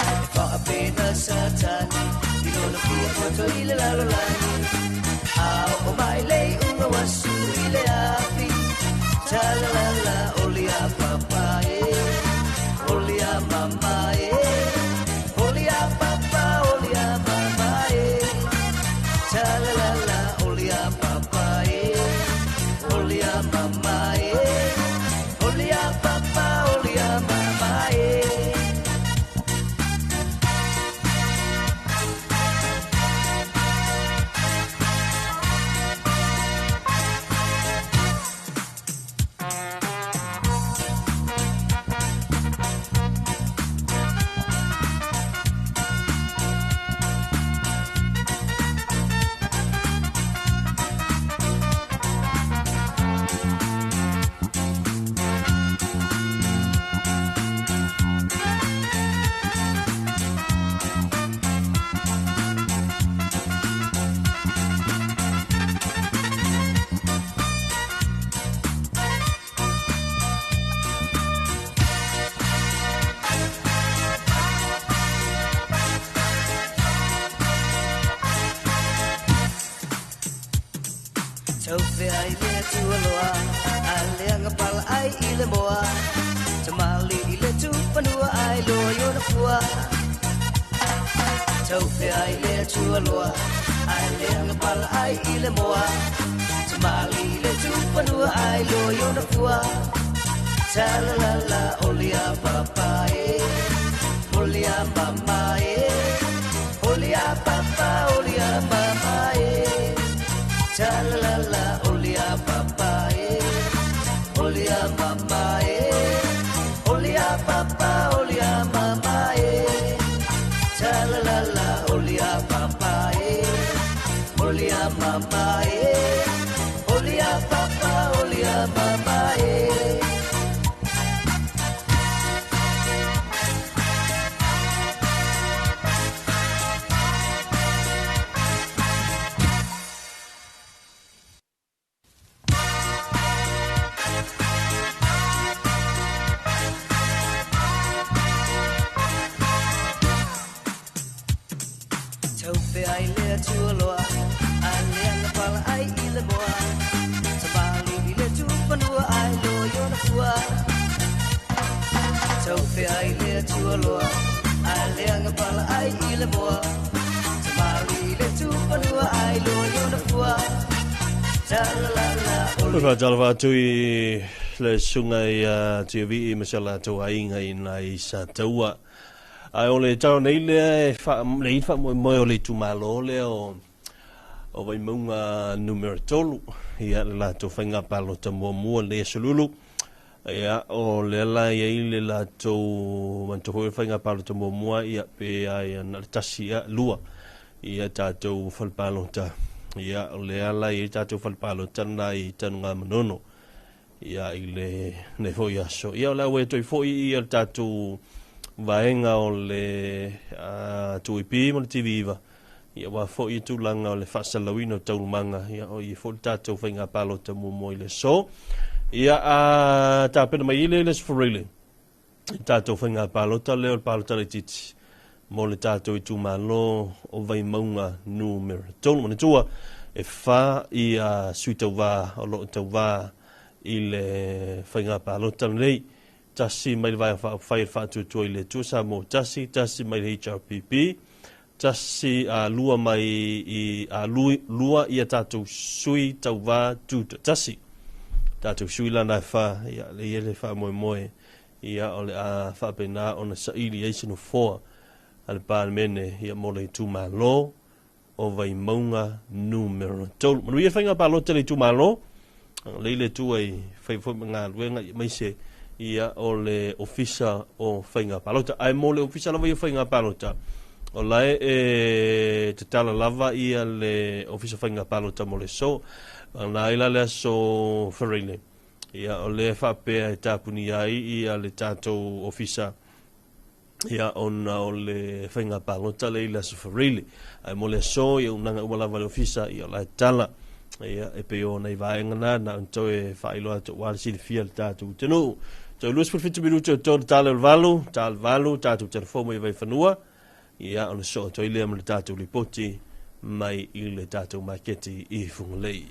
S3: E faapena Satani, lona fia poto i le lalolagi. Ao o mai nei unga asu i le afi. Cha-la-la-la, oli a papa e, oli a mama e, oli a papa, oli a mama e. Cha-la-la-la, oli a papa e, oli a mama e, oli a papa, oli a mama e. Taufe ai le tualoa, a leaga pala ai i le moa. Tamali i le tupanua ai loa i ona fua. Taufe ai le tualoa, a leaga pala ai i le moa. Tamali i le tupanua ai loa i ona fua. Cha-la-la-la, oli a papa e, oli a mama e, oli a papa, oli a mama e. Cha-la-la-la, oli a papa e, oli a mama e, oli a papa, oli a mama e. Cha-la-la-la, oli a papa e, oli a mama e, oli a papa, oli a mama e. Taufe ai le tualoa, a leaga pala ai i le moa. Tamali i le tupanua ai loa i ona fua. Taufe ai le tualoa, a leaga pala ai i le moa. Tamali i le tupanua ai loa i ona fua. Cha-la-la-la, oli
S1: O whaatalafa atu i le sunga i a Tiavi'i ma se latou aiga i nai sa taua. Ae o le tau nei lea e wha, le i wha moe o le itumalo lea o Vaimauga numera 3. Ia le latou whainga palota muamua le asolulu. Ia o le la ia i le latou manto hoi whainga palota muamua ia pe ai na le tasi ia lua. Ia tātou whalpalota. Ia o le ala i tātou whalpalota na i tanu ngā manono. Ia i le nei foi aso. Ia o le awe toi foi i le tātou vaenga o le tuipi ma le TV iva. Ia wa foi i tūlanga o le whaasalauina o taulumanga. Ia o i foi le tātou whainga palota muamua i le so. Ia tāpena mai ile le sforile. I tātou whainga palota leo le palota le titi. Mo le tātou i tūmalo o Vaimauga numera 3. Manatua e wha i sui tauvā o loo tauvā i le whainga palota nei. Tasi mai le vaea whai whaatutua i le Tua mo tasi, tasi mai le HRPP, tasi lua mai i lua i a tātou sui tauvā tūta tasi. Tātou sui lana e wha, ia le ia le wha moe moe, ia o le a whaapena ona saili ei sino foa a le pālemene ia mo le itumalo o Vaimauga numera 3. Manu ia whainga pālota le itumalo, le ile tua i whai whai ngā luenga i maise ia o le ofisa o whainga pālota. Ai mo le ofisa lava ia whainga pālota. O lae e te tala lava ia le ofisa whainga pālota mo le so. Nā ila le aso whareile. Ia o le whapea e tāpuni ai ia le tātou ofisa ia ona o le whainga pālota le ila aso whareile. Ai mo le so ia unanga umalava le ofisa ia o lae tala. Ia e pe o nei vaenga nā na unto e whailoa tō wāle silifia le tātou tenu. Tau 27 minuti o tō tale o le valu, tale valu, tātou telefo mai vai whanua. Ia ona so toi lea ma le tātou lipoti mai i le tatou maketi i Fugalei.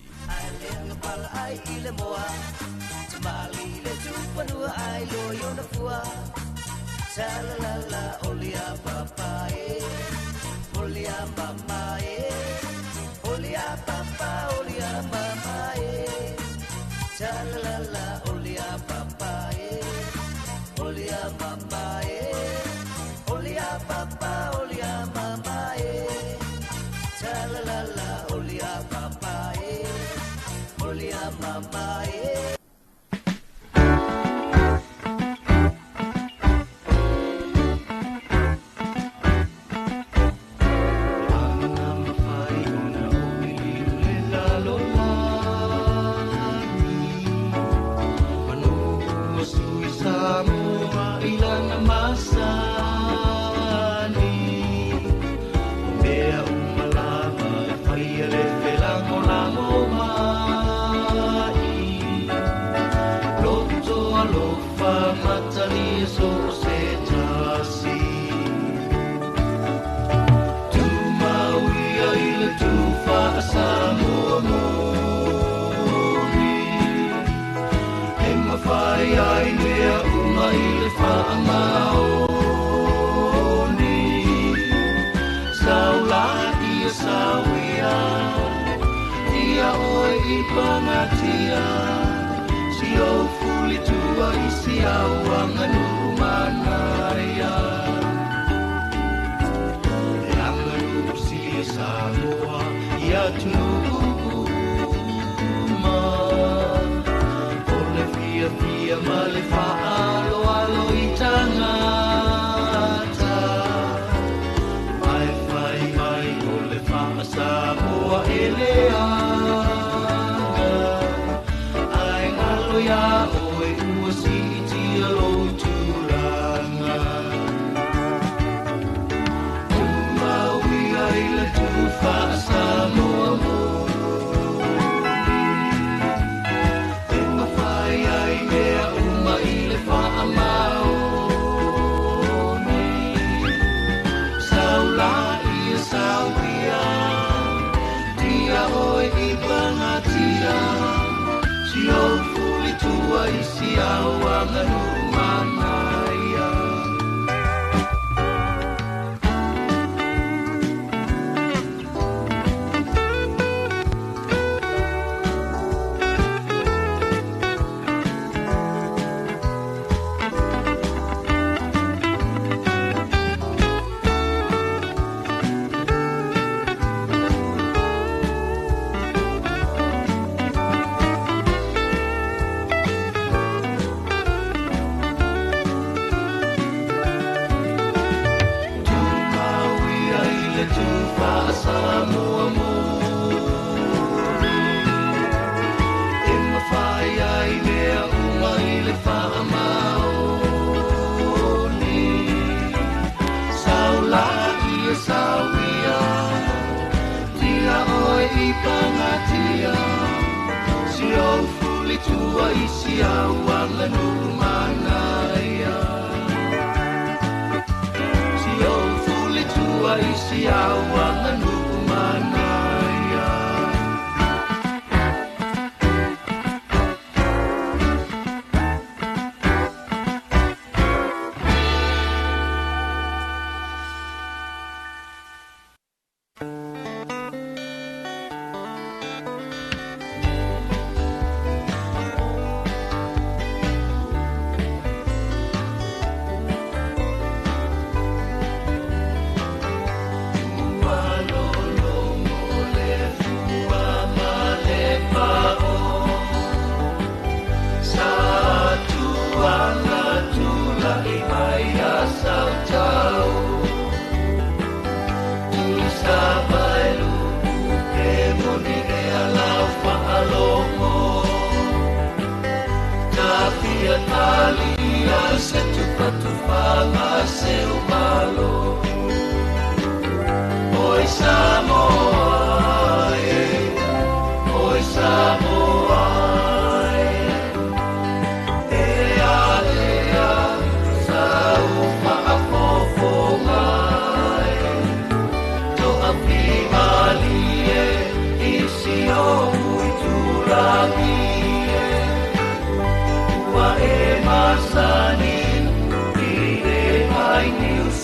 S15: Samoa.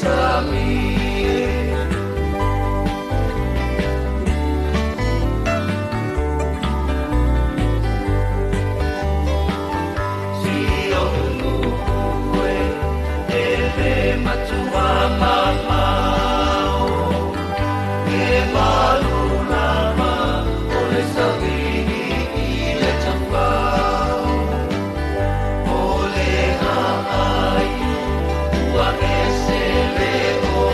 S15: sami. Si o nue e le matua mamao, e malu lava o le savili i le tafao. O le aai ua ese le o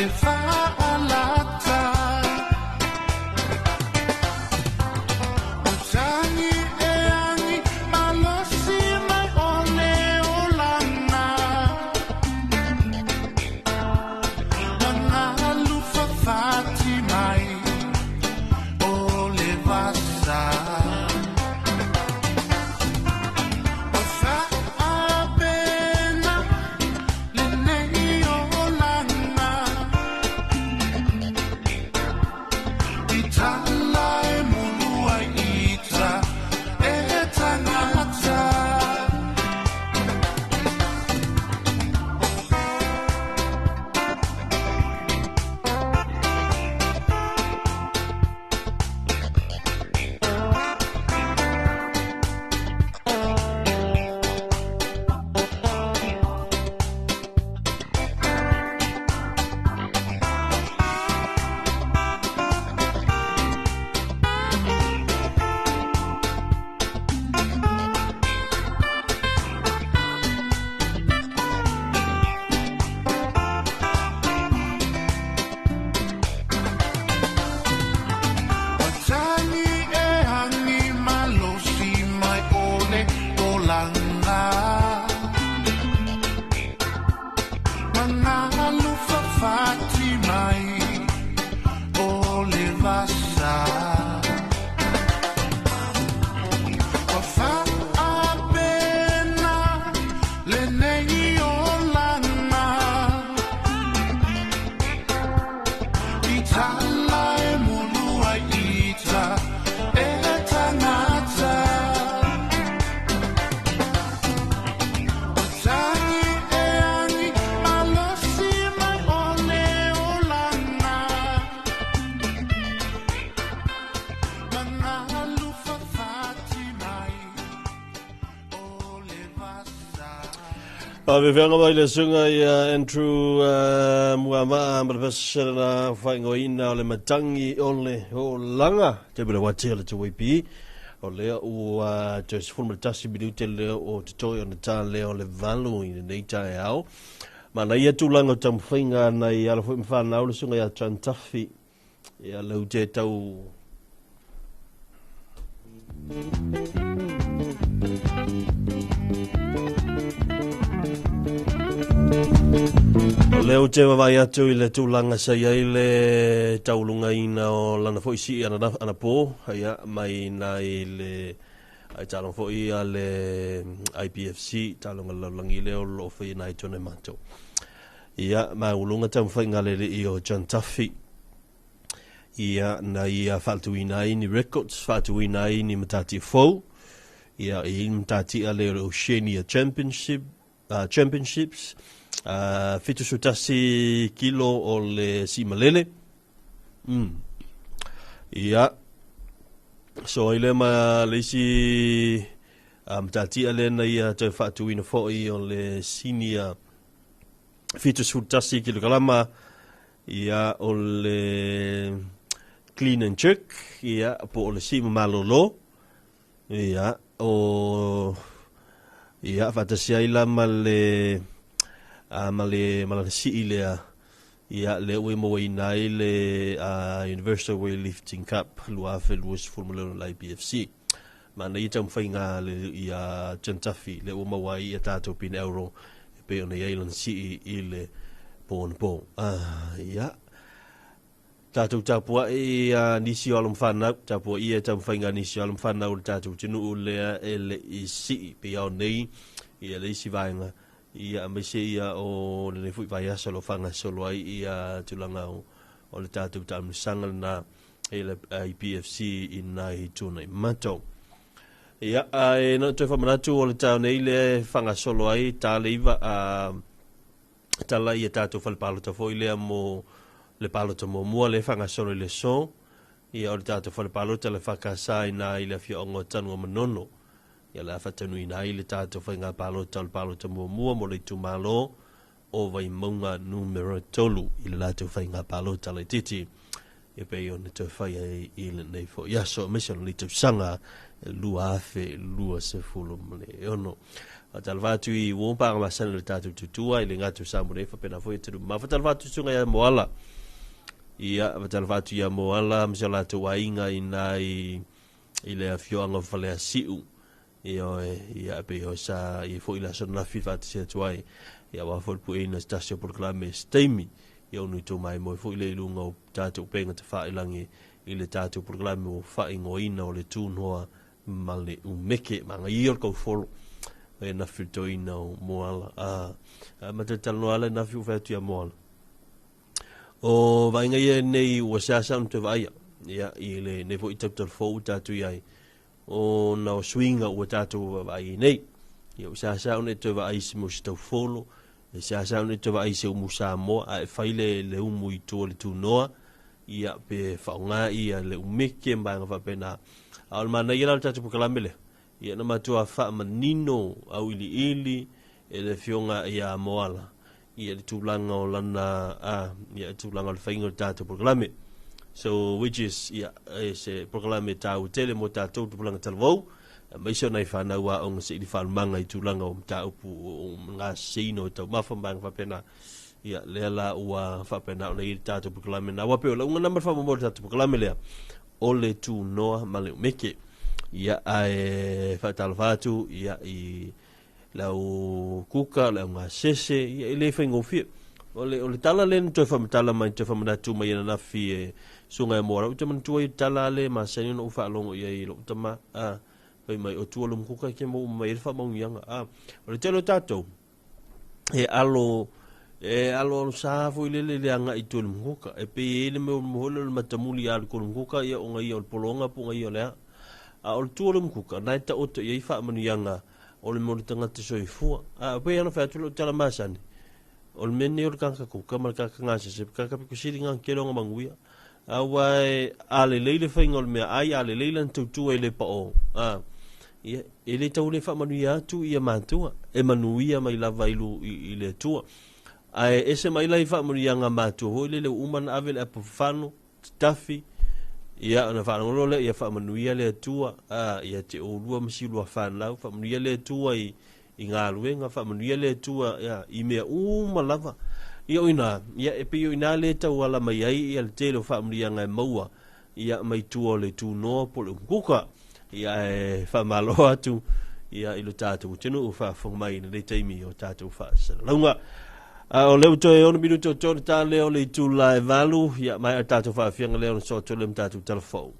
S13: le faalata. O tagi e agi malosi mai o le olaga. Magalu fafati mai o le vasa. O faapena lenei olaga. I tala e mulua ita e tagata. O tagi e agi malosi mai o le olaga. Magalu fafati mai o le vasa. Ua faapena lenei olaga. I tala e mulua ita e tagata. O tagi e agi malosi mai o le olaga. Magalu fafati mai o le vasa.
S1: Faafeafeaga mai le susuga ia Andrew Muamaa ma le pasasela faaigoaina o le matagi o le olaga. Taimi le uatea le 2AP o lea ua toe 11 minute lea o totoe ona ta lea o le 8 i lenei taeao. Manaia tulaga o taumafaiga nai alo foi ma fanau le susuga ia John Duffy ia lau te tau O lea ou te vaavaai atu i le tulaga sa i ai le taulugaina o lana foi sii anapo, ia, mai nai le ai taaloga foi a le IPFC, taaloga lalolagi lea o lo o faia nai tonu e matou. Ia, maualuga taumafaiga a le alii o John Duffy. Ia, na ia faalatuina ai ni records, faatuina ai ni matatia fou. Ia, e i ai le matatia lea o le Oceania Championship, Championships, 71 kilo o le siimalele. Ia, so ai lea ma le isi matatia lea na ia toe faatuina foi o le senior 71 kilokalama, ia, o le clean and jerk, ia, po o le sii malolo, ia, o, ia, faatasi ai la ma le, ma le, ma lana sii lea, ia, lea ua mauaina ai le Universal Weightlifting Cup 2026 le IPFC. Manaia taumafaiga le ia John Duffy lea ua maua ai ia tatou pine auro e pei ona i ai lana sii i le po anapo. Ia, tatou tapuai ia nisi o alo ma fanau, tapuaia taumafaiga a nisi o alo ma fanau o le tatou atunuu lea e le i sii pei ao nei ia le isi vaega, ia aemaise ia o lenei foi vaiaso o lo o faagasolo ai ia tulaga o le tatou taamilosaga lena i le IPFC i nai tunai matou. Ia, ae na toe faamanatu o le taeao nei lea e faagasolo ai ta le 9 a tala ia tatou fale palota foi lea mo le palota muamua lea e faagasolo i le aso. Ia, o le tatou fale palota le FKS i na i le afioaga o Tanugamanono. Ia, o le a faataunuina ai le tatou faiga palota o le palota muamua mo le itumalo o Vaimauga numera 3 i le latou faiga palota laitiiti. e pei ona toe fai ai i lenei foi aso aemaise o lenei tausaga 2026. Faatalofa atu i uo ma paaga masani o le tatou tutua i le gata o Samoa nei faapena foi atunuu mamao. Faatalofa atu susuga ia Moala. Ia, faatalofa atu ia Moala ma si o latou aiga i ina i le afioaga o Faleasiu. Ioe, ia e pei o sa i ai foi le aso ananafi faatasi atu ai, ia aua foi le pueina o se tasi o polokalame i se taimi. Ia onu i tou maimoe foi lea i luga o tatou upega tafailagi i le tatou polokalame ua faaigoaina o le Tunoa ma le Umeke. Manaia ia o le kaufolo e nafi le toeaina o Moala. A, a ma talanoa ala nafi ua fai atu ia Moala. O vaaiga ia nei ua seasea ona toe vaaia. Ia, i lenei foi tautala fou ua tatou i ai, ona o suiga ua tatou vaavaai ai nei. Ia ua seasea ona e toe vaai i se mea o se taufolo, e seasea ona e toe vaai i se umu Samoa, ae fai le, le umu i tua o le tunoa, ia pe faaaoga ia le umeke ma vaega faapena. A o le manaia la o le tatou polokalame lea, ia na matua faamanino auiliili e le Afioga ia Moala ia le tulaga o lana a ia le tulaga o le faiga o le tatou polokalame. So which is ia e se polokalame tāua tele mo tatou tupulaga talavou, aemaise o nai whanau aoga seili faalumaga i tulaga o mataupu o gaseseiina o taumafa ma vaega faapena. Ia lea la ua faapena ona i ai le tatou polokalame na. Aua pei o lauga na ma le faamoemoe o le tatou polokalame lea, o le tunoa ma le umeke. Ia ae faatalofa atu ia i le au kuka, le au gasese, ia e le faigofie. O le, o le tala lea na toe faamatala mai, toe faamanatu mai ananafi e Susuga ia Moala, ou te manatua ai le tala lea e masani ona ou faalogo i ai i lou tama, a, fai mai, o tua lum kuka e ke maua mai ai le faamanuiaga. A, o le tele o tatou, e alo, e alo alo sa foi lele le agai i tua i le mukuka. E pei e i ai le mea o le moe o le matamuli a alu i tua i le mukuka, ia o gaia o le pologa po o gaia o le a. A o le tua o le mukuka, na e taoto i ai faamanuiaga o le mea o le tagata soifua. A pei ona fai atu lau tala masani, o le mea nei o le tagata kuka ma le tagata gasese, tagata pito sili ngā kele o ngā manuia. Aua e, a lelei le faiga o le mea ai, a lelei lana tautua e le pao. A, ia, e le tau le faamanuia atu ia matua, e manuia mai lava i, lu, i, i le Atua. Ae ese mai la i faamanuiaga matua foi lele ua uma ona ave le apo fafano, tatafi, ia ona faalogologo loa lea, ia faamanuia le Atua, a, ia te oulua ma si lua fanau, faamanuia le Atua i, i galuega, faamanuia le Atua ia, i mea uma lava. Ia o ina, ia e pei o ina le tauala mai ai ia le tele o faamanuiaga e maua ia mai tua o le tunoa po o le umukuka. Ia e faamalo atu ia i lo tatou atunuu faafofoga mai i lenei taimi o tatou faasalalauga. A o lea ua toe 6 minuti o totoe ta lea o le itula e 8, ia maea le tatou faafiaga lea ona soo atu lea ma tatou talafou.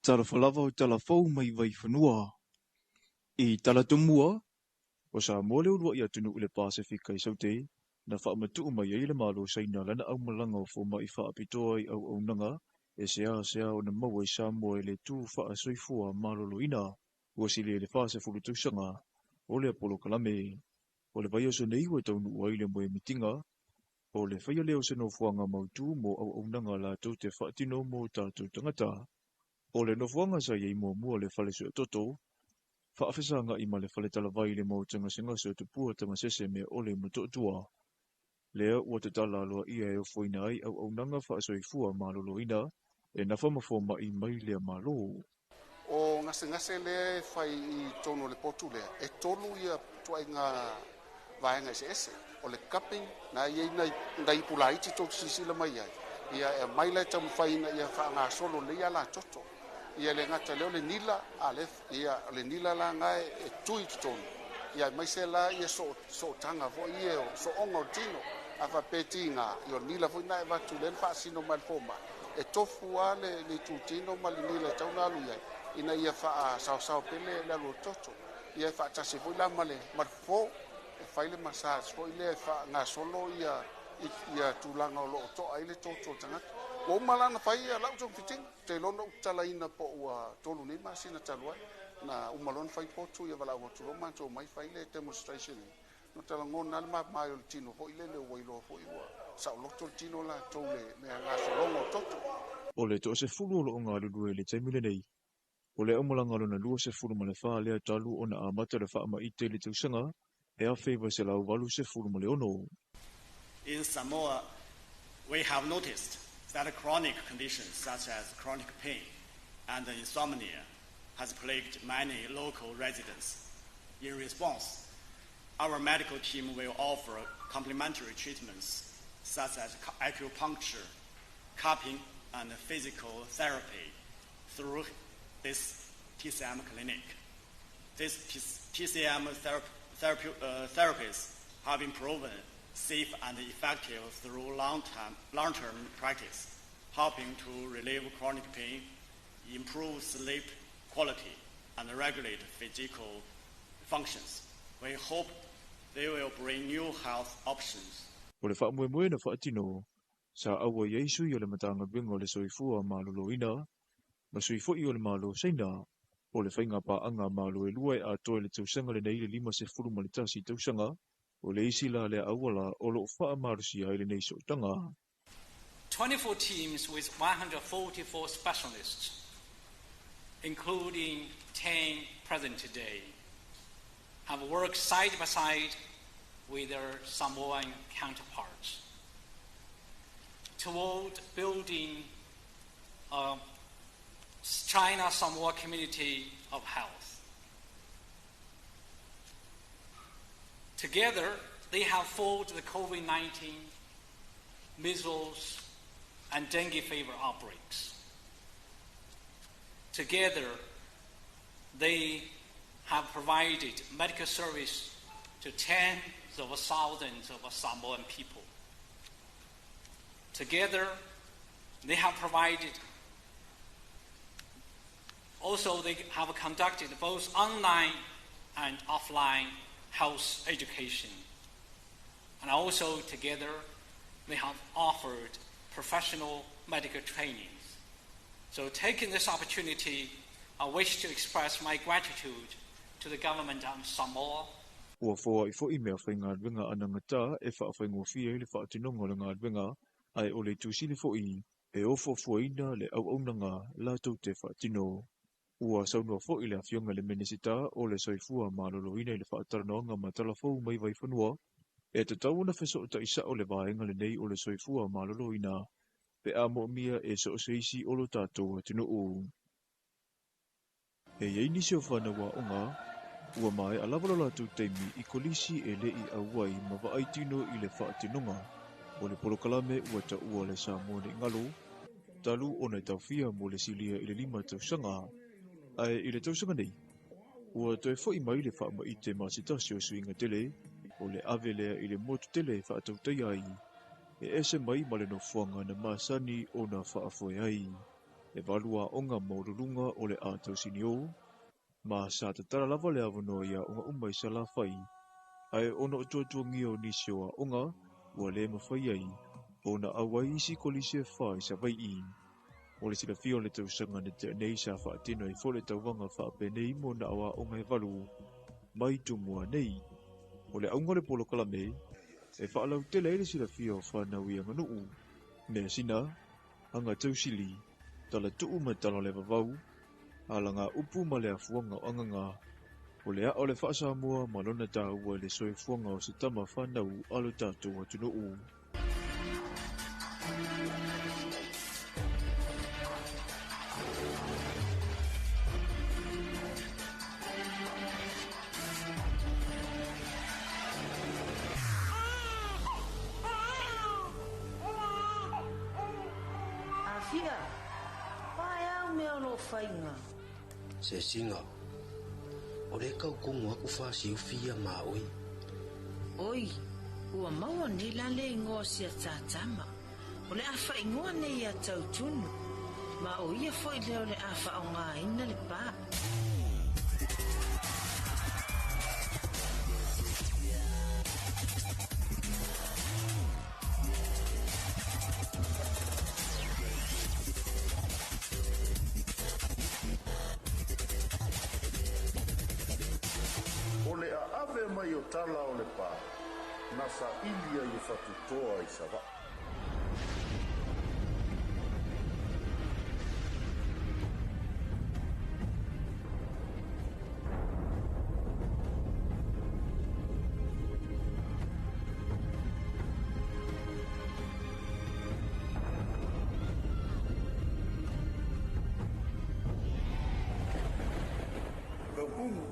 S4: Talofa lava o tala fou mai Vaifanua. I tala tumua, o Samoa le ulua'i atunuu i le Pasefika i Saute, na faamatuu mai ai le Malo o Saina lana aumalaga o foma'i faapitoa i auaunaga e seasea ona maua i Samoa i le tū faasoifua maloloina. Ua silia i le 40 tausaga o lea polokalame. O le vaiaso nei ua taunuu ai le moemitiga o le faia lea o se nofoaga mautū mo auaunaga latou te faatino mo tatou tagata. O le nofoaga sa i ai muamua le fale suetoto, faafesaga'i ma le fale talavai i le maota gasegase o Tupua Tamasese Meaole ma Motootua. Lea ua tatala aloaia e ofoina ai auaunaga faasoifua maloloina e nafa ma foma'i mai lea Malo.
S16: O gasegase lea e fai i totonu o le potu lea, e tolu ia ituaiga vaega eseese. O le cupping, na i ai nai ipu laiti tou te silasila mai ai, ia e aumai la e taumafai ina ia faagasolo lelei alatoto. Ia le gata lea o le nila, a le, ia o le nila la na e tui i totonu, ia aemaise la ia sootaga foi ia o sooga o le tino. A faapea tiga, ia o le nila foi na e avatu lea na faasino mai le fomai, e tofu lava le itutino ma le nila e tatau ona alu i ai, ina ia faasaosao pea le alu o le toto. Ia e faatasi foi la ma le fofo, e fai le massage foi lea e faagasolo ia tulaga o lo o toa ai le toto o le tagata. Ua uma la ona fai lau togafitiga, ou te iloa na ou tatalaina po o ua 3 nei masina talu ai. Na uma loa ona fai potu, ia valaau atu loa matou mai fai le demonstration. No talagona le mamae o le tino foi lele ua iloa foi ua saoloto le tino latou le gasologa o toto.
S4: O le 10 o loo galulue i le taimi lenei. O le aumalaga lona 24 lea talu ona amata le faamaite i le tausaga e 1986.
S5: In Samoa, we have noticed that chronic conditions such as chronic pain and insomnia has plagued many local residents. In response, our medical team will offer complementary treatments such as acupuncture, cupping, and physical therapy through this TCM clinic. These TCM therapies have been proven safe and effective through long-term practice, helping to relieve chronic pain, improve sleep quality, and regulate physical functions. We hope they will bring new health options.
S4: O le faamoemoe na faatino, sa auai ai sui o le Matagaluega o le Soifua Maloloina ma sui foi o le Malo o Saina. O le faiga paaga Malo e lua e atoa i le tausaga lenei le 51 tausaga, o le isi la lea auala o loo faamalosia ai lenei sootaga.
S6: 24 teams with 144 specialists, including 10 present today, have worked side by side with their Samoan counterparts toward building a China-Samoa community of health. Together, they have fought the COVID-19, measles, and dengue fever outbreaks. Together, they have provided medical service to tens of thousands of Samoan people. Together, they have provided, also they have conducted both online and offline health education. And also together, they have offered professional medical trainings. So taking this opportunity, I wish to express my gratitude to the government of Samoa.
S4: Ua foai foi mea faigaluega anagata e faafaigofie ai le faatinoga o le galuega ae o le tusili foi e ofoafoaina le auaunaga latou te faatino. Ua saunoa foi le afioga i le Minisita o le Soifua Maloloina i le faatalanoaga ma Talafou mai Vaifanua, e tatau ona fesootai sao le vaega lenei o le soifua maloloina pe a moomia e so o se isi o lo tatou atunuu. E i ai nisi o fanau aoga, ua maea lava lo latou taimi i kolisi e le'i auai ma vaai tino i le faatinoga o le polokalame ua taua le Samoa nei galo, talu ona e taofia mo le silia i le 5 tausaga. Ae i le tausaga nei, ua toe foi mai le faamaite ma se tasi o suiga tele o le ave lea i le motu tele e faatautaia ai, e ese mai ma le nofoaga na masani ona faafoe ai. E valu aoga maualuluga o le a tausinio, ma sa tatala lava le avanoa i aoga uma i Salafai, ae ona o tuatuagia o nisi o aoga ua le mafai ai ona auai isi kolisi e 4 i Savaii. O le silafia o le tausaga na tea nei sa faatino ai foi le tauvaga faapenei mo na o aoga e 8 mai Tumua nei. O le auga o le polokalame e faalautele ai le silafia o fanau i aganuu, measina, aga tausili, talatuu ma tala o le vavau, alaga upu ma le afuaga o agaga, o le ao le faasamoa ma lona taua i le soifuaga o se tama fanau a lo tatou atunuu.
S7: Afia, pae au mea o lo whainga.
S17: Se singa, o le kau kongo aku whasi ufia mā oi.
S7: Oi, ua maua nei la le ingoa sia tātama. O le awha ingoa nei a tautunu. Ma o ia foi leo le awha o ngā ina le pā.
S9: O le a ave mai o tala o le pā, na sa ilia i whatutoa i Savaii. Kaukumu,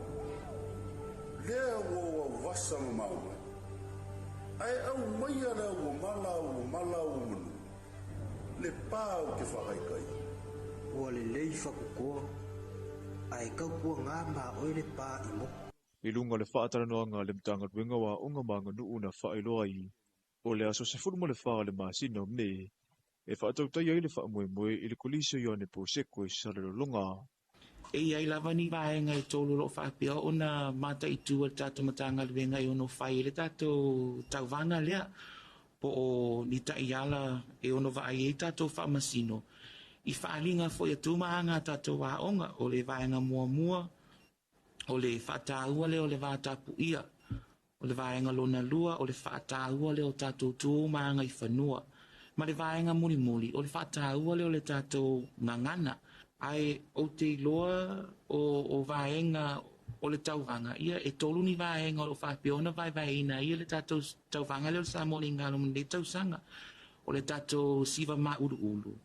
S9: lea ua ua vasa ma mau mai. Ae au mai a le ua mala ua mala ua manu. Le pā o ke whakaikai.
S17: Ua le lei whakukoa, ae kaupua ngā mā oi le pā i moko.
S4: I lunga le whaatalanoanga le mtangaluenga wa onga maanganuu na whaeloa i. O le aso 14 le masina o Me, e whaatautai ai le whaamoemoe i le kolisi o Ioane Poseko i Salelologa.
S10: E iai lava ni vaega e tolu o loo faapea ona mataitu e le tatou Matagaluega e ono fai ai le tatou tauvaga lea, po o ni taiala e ono vaai ai tatou faamasino i faaliga foi a tu ma aga a tatou aoga. O le vaega muamua o le faataua lea o le vatapuia, o le vaega lona lua o le faataua lea o tatou tu ma aga i fanua, ma le vaega mulimuli o le faataua lea o le tatou gagana. Ae ou te iloa o vaega o le tauvaga, ia e tolu ni vaega o loo faapea ona vaevaeina ia le tatou tauvaga lea o le Samoa Ligalo ma lenei tausaga. O le tatou siva mauluulu,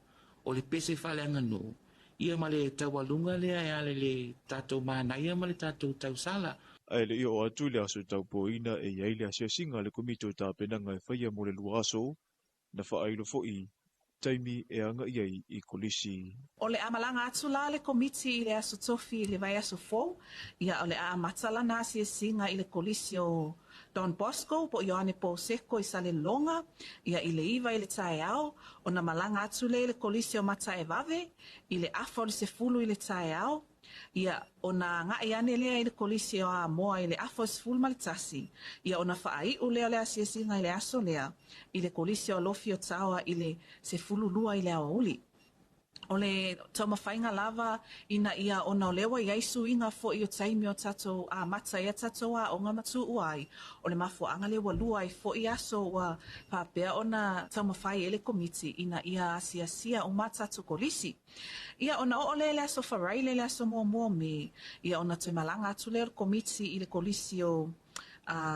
S10: o le pese faaleaganuu, ia ma le taualuga lea e ala i le tatou manaia ma le tatou tausala.
S4: Ae le i oo atu i le aso taupoina e iai le asiasiga a le komiti o tapenaga e faia mo le 2 aso, na faailo foi taimi e aga i ai i kolisi.
S11: O le amalaga atu la le komiti i le aso tofi i le vaiaso fou, ia o le a amata lana asiasiga i le kolisi o Don Bosco po o Ioane Poseko i Salelologa, ia i le 9 i le taeao, ona malaga atu le i le kolisi o Mataevave i le afa o le 10 i le taeao, ia ona agai ane lea i le kolisi o Amoa i le afa o le 11, ia ona faaiu lea o le asiasiga i le aso lea i le kolisi o Alofi o Taoa i le 12 i le aoauli. O le taumafaiga lava ina ia ona o lea ua iai suiga foi o taimi o tatou amata ai a tatou aoga ma tuua ai, o le mafuaaga lea ua lua ai foi aso ua faapea ona taumafai ai le komiti ina ia asiasia uma tatou kolisi. Ia ona oo lea i le aso Faraile le aso muamua o Me, ia ona toe malaga atu lea o le komiti i le kolisi o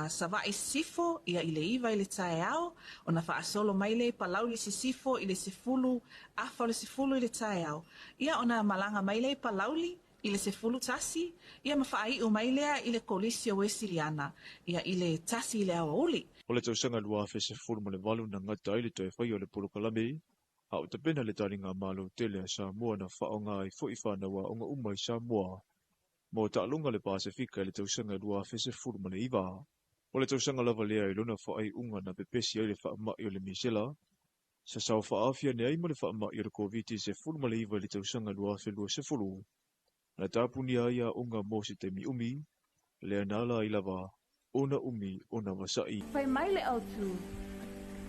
S11: Savaii Sisifo, ia i le 9 i le taeao, ona faasolo mai lea i Palauli Sisifo i le 10 afa o le 10 i le taeao, ia ona malaga mai lea i Palauli i le 11, ia ma faaiu mai lea i le kolisi o Uesiliana, ia i le 1 i le aoauli.
S4: O le tausaga 2018 na gata ai le toe faia o le polokalame, a o tapena le taliga malo tele a Samoa na whaonga ai foi whanau aoga uma i Samoa. Mo taaloga le Pasefika i le tausaga 2019. O le tausaga lava lea i lona faaiuga na pepesi ai le faamai o le misela, Sa sao fa'aafi ane ai ma le fa'ama'i o le Koviti-19 i le tausaga 2020, na tapunia ai a'oga mo se taimi umi, lea na ala ai lava ona umi ona vasa'i.
S12: Fai mai le autū,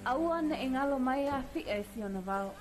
S12: Aua ne i galo mai Afi'a i si ona vao.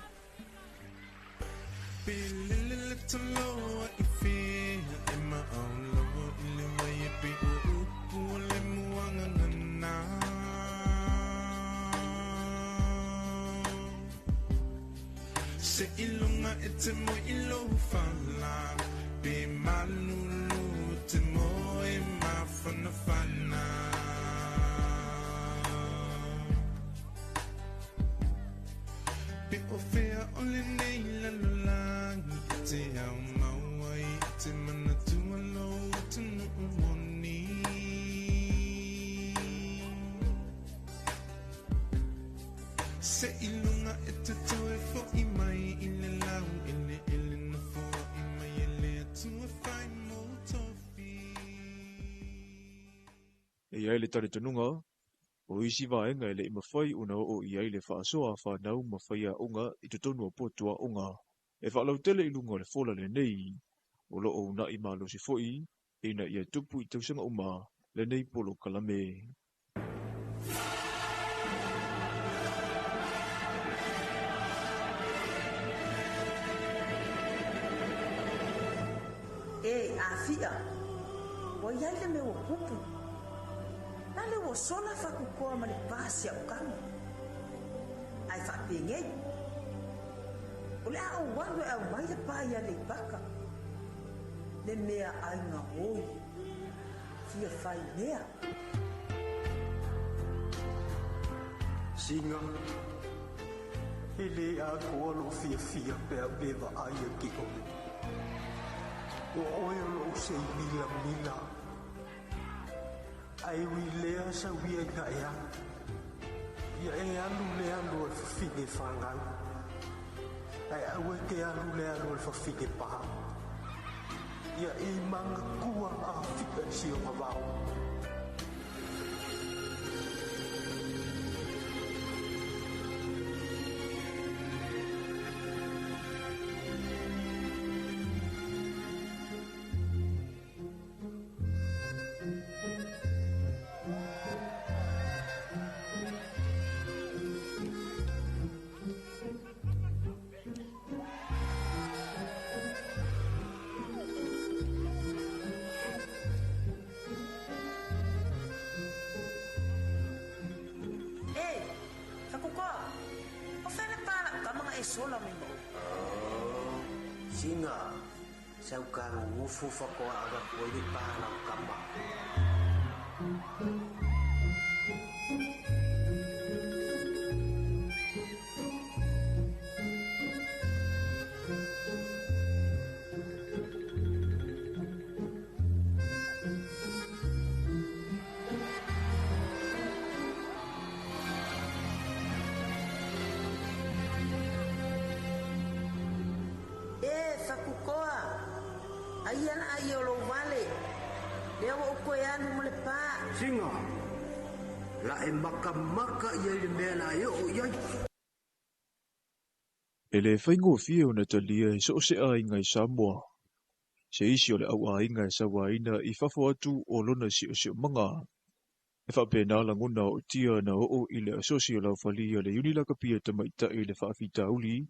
S4: E i ai le talitonuga, o isi vaega e le i mafai ona oo i ai le faasoa a fanau ma faiaoga i totonu o potu aoga e faalautele i luga o le fola lenei, o lo o uunai malosi foi ina ia tupu i tausaga uma lenei polokalame.
S7: E Afi'a, ua i ai le mea ua tupu. La le ua sola Fakukoa ma le pa si a'u tama. Ae faapenei, o le a ou alu e aumai le pa i Aleipata, le mea aiga oi, fia fai mea.
S8: Siga, E lē atoa lo'u fiafia pe a ou lē vaai ia te oe. O oe o lo'u sei milamila. Ae ui i lea sau ia ina e alu, ia e alu le alu a le fafine fanau, ae aua e te alu le alu a le fafine pā. Ia e manatua Afi'a i si ona vao.
S7: E! Fakukoa! O fea le pa la'u tama na e sola mai ma oe?
S17: Oh, Siga, sau ka gogofo faatoa avatu ai le pa lau tama.
S7: E Fakukoa! Aia la ai o lou vale, lea ua ou toe alu ma le pa.
S17: Siga, la e makamaka i ai le mea la e oo i ai.
S4: E le faigofie ona talia e so o se aiga i Samoa, se isi o le au aiga e sauaina i fafo atu o lona siosiomaga. E faapena lagona o tia na oo i le asosi o laufali a le Iuni Lakapi a Tamaitai i le faafitauli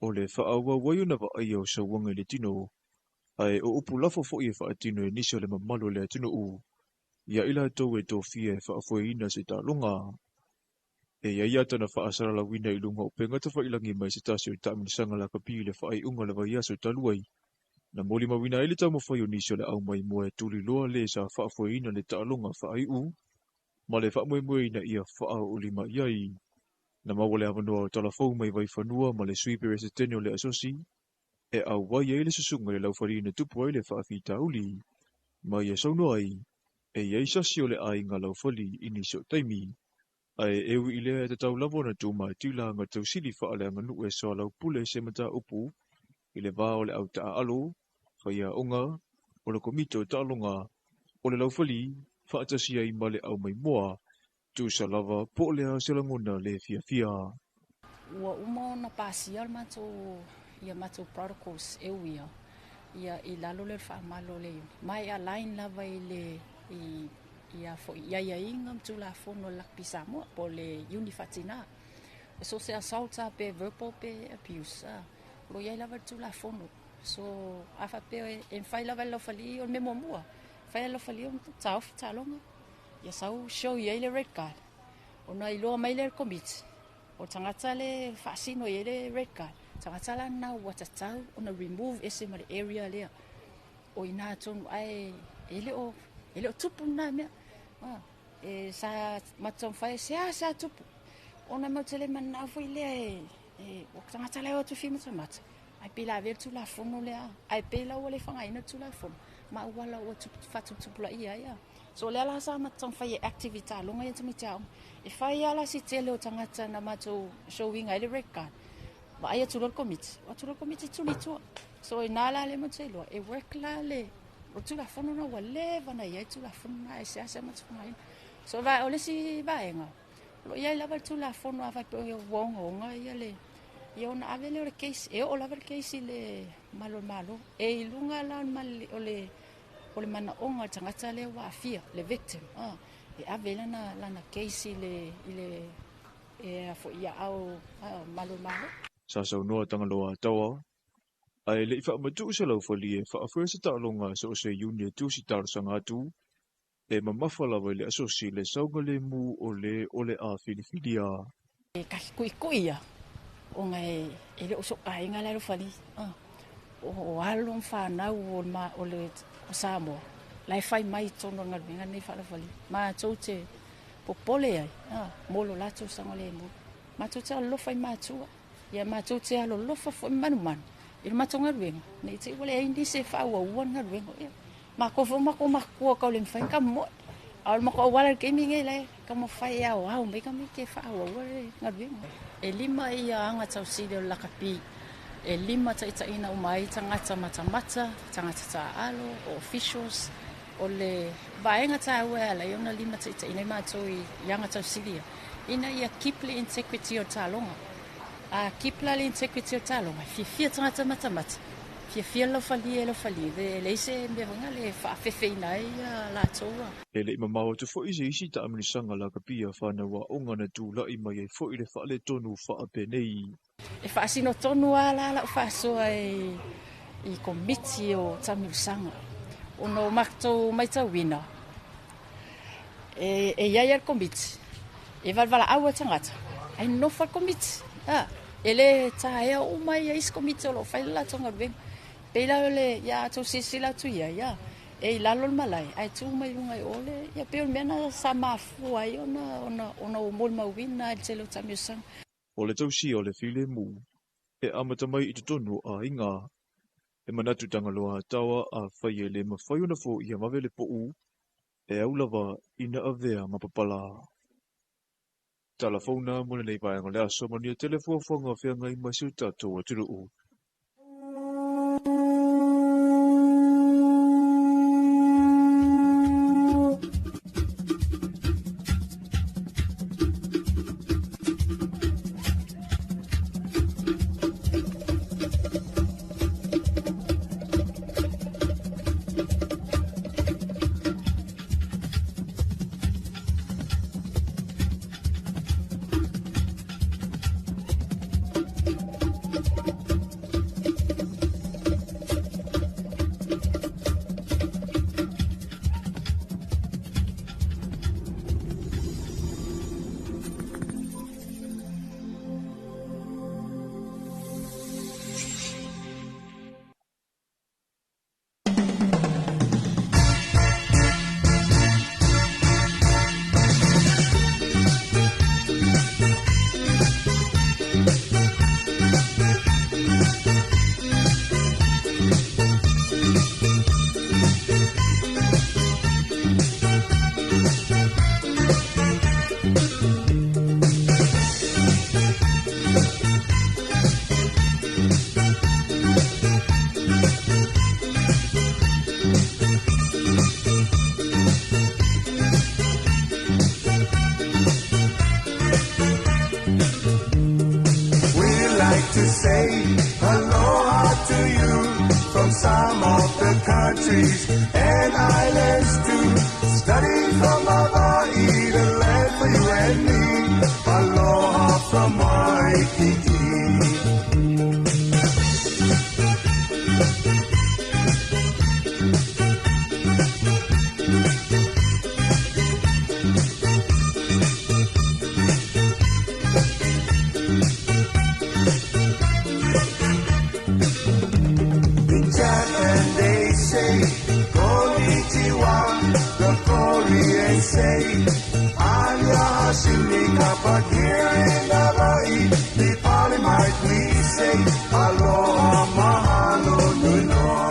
S4: o le faaauau ai ona vaaia o sauaga i le tino, ae o upu lafo foi e faatino e nisi o le mamalu o le atunuu ia i latou e tofia e faafoeina se taaloga. E i ai ata na faasalalauina i luga o upega tafailagi mai se tasi o taamilosaga lakapi i le faaiuga o le vaiaso talu ai, na molimauina ai le taumafai o nisi o le au maimoa e tuliloa le sa faafoeina le taaloga faaiu ma le faamoemoe ina ia faaoolima i ai. Na maua le avanoa o Talafou mai Vaifanua ma le Sui Peresetene o le Asosi e auai ai le susuga i le laufali na tupu ai le faafitauli, ma ia saunoa ai, e i ai sasi o le aiga laufali i nisi o taimi, ae e ui i lea e tatau lava ona tumatila aga tausili faaleaganuu e soalaupule se mataupu i le va o le au taaalo, faiaoga, o le komiti o taaloga, o le laufali, faatasi ai ma le au maimoa, tusa lava po o le a se lagona le fiafia.
S14: Ua uma ona pasia le matou ia matou protocols e uia ia i lalo lea o le faamalo o le iuni, ma e align lava i le i ia foi i aiaiga ma Tulafono a le Lakapi Samoa po o le iuni faatina. So o se assault lava pe verbal pe abuse, o lo o i ai lava le Tulafono. So a faapea e mafai lava e le laufali, o le mea muamua, fai e le laufali ona taofi taaloga, ia sau show i ai le red card, ona iloa mai lea e le Komiti, o le tagata le faasino i ai le red card, tagata la lena ua tatau ona remove ese ma le area lea. O i ina tonu, ae e le o tupu lena mea. E sa matou taumafai, e seasea tupu, ona matou te le mananao foi lea e o tagata la e o atu e fia matamata, ae pei o le a avea le Tulafono lea, ae pei la ua le faaaogaina le Tulafono, ma auala ua faatuputupulaia ai. So o lea la sa matou taumafai e active i taaloga ia tamaiti aoga. E fai lava la si tele o tagata na matou show ina ai le red card, vaai atu loa le Komiti, o atu loa le Komiti tuli i tua. So i ina la lea matou te iloa, e work la le Tulafono na ua leva ona i ai le Tulafono na, e seasea matou faaaogaina. So o le isi vaega, o lo o i ai lava le Tulafono a faapea ua ogaoga ia le, ia ona ave lea o le case, e oo lava le case i le malu o le Malo. E i luga la o le manaoga o le tagata lea ua aafia, le victim, e ave lana case i le foi aao malu o le Malo.
S4: Sa saunoa Tagaloa Taua, ae le i faamatuu se laufali e faafoea se taaloga so o se iuni e tusi talosaga atu, e mamafa lava i le asosi le saogalemu o le o le a filifilia.
S14: E kahi kuikui ia, ona e le o so aiga la laufali. O alo ma whanau o le Samoa, la e fai mai tonu o galuega nei faalaufali. Matou te popole ai, mo lo latou saogalemu. Matou te alolofa i matua, ia matou te alolofa foi manumanu i le matou galuega, nei te i ua leai nisi e faaauaua le galuega. Ia, matou foi matou matua kau le mafai ka moe. A o le matou auala i le taimi nei la e taumafai e aoao mai tamaiti e faaauaua le galuega. E 5 ia aga tausili o le lakapi, e 5 taitaiina uma ai tagata matamata, tagata taaalo, o officials, o le vaega taua e ala ai ona 5 taitaiina ai matou i aga tausili ia, ina ia keep le integrity o le taaloga. A keep la le integrity o le taaloga, fiafia tagata matamata, fiafia le laufalie e laufalie, e leai se mea foi le faafefeina ai latou.
S4: E le i mamao atu foi se isi taamilosaga lakapi a whanau aoga na tula'i mai ai foi le faaletonu faapenei.
S14: E faasino tonu lava la lau faasoa i komiti o taamilosaga, ona o matou maitauina, e i ai le komiti, e valevalaau a tagata, ae nonofo le komiti. E le taea uma ia isi komiti o lo o fai le latou galuega. Pei la o le ia tou silasila atu i ai, e i lalo le malae, ae tu mai luga i o le, ia pei o le mea na sa mafua ai ona o molimauina i le tele o taamilosaga.
S4: O le tausia o le filemu, e amata mai i totonu o aiga. E manatu Tagaloa Taua a fai e le mafai ona foia vave le puu, e au lava ina avea ma papala. Tala fauna mo lenei vaega o le aso, manuia tele fuafuaga o feagai ma si o tatou atunuu.
S18: countries and islands too. Study from Hawaii, the land for you and me. Aloha from Waikiki. In Japan they say Konnichiwa, the Koreans say Annyeonghaseyo, but here in Hawaii, the Polymite we say Aloha, mahalo, nui loa.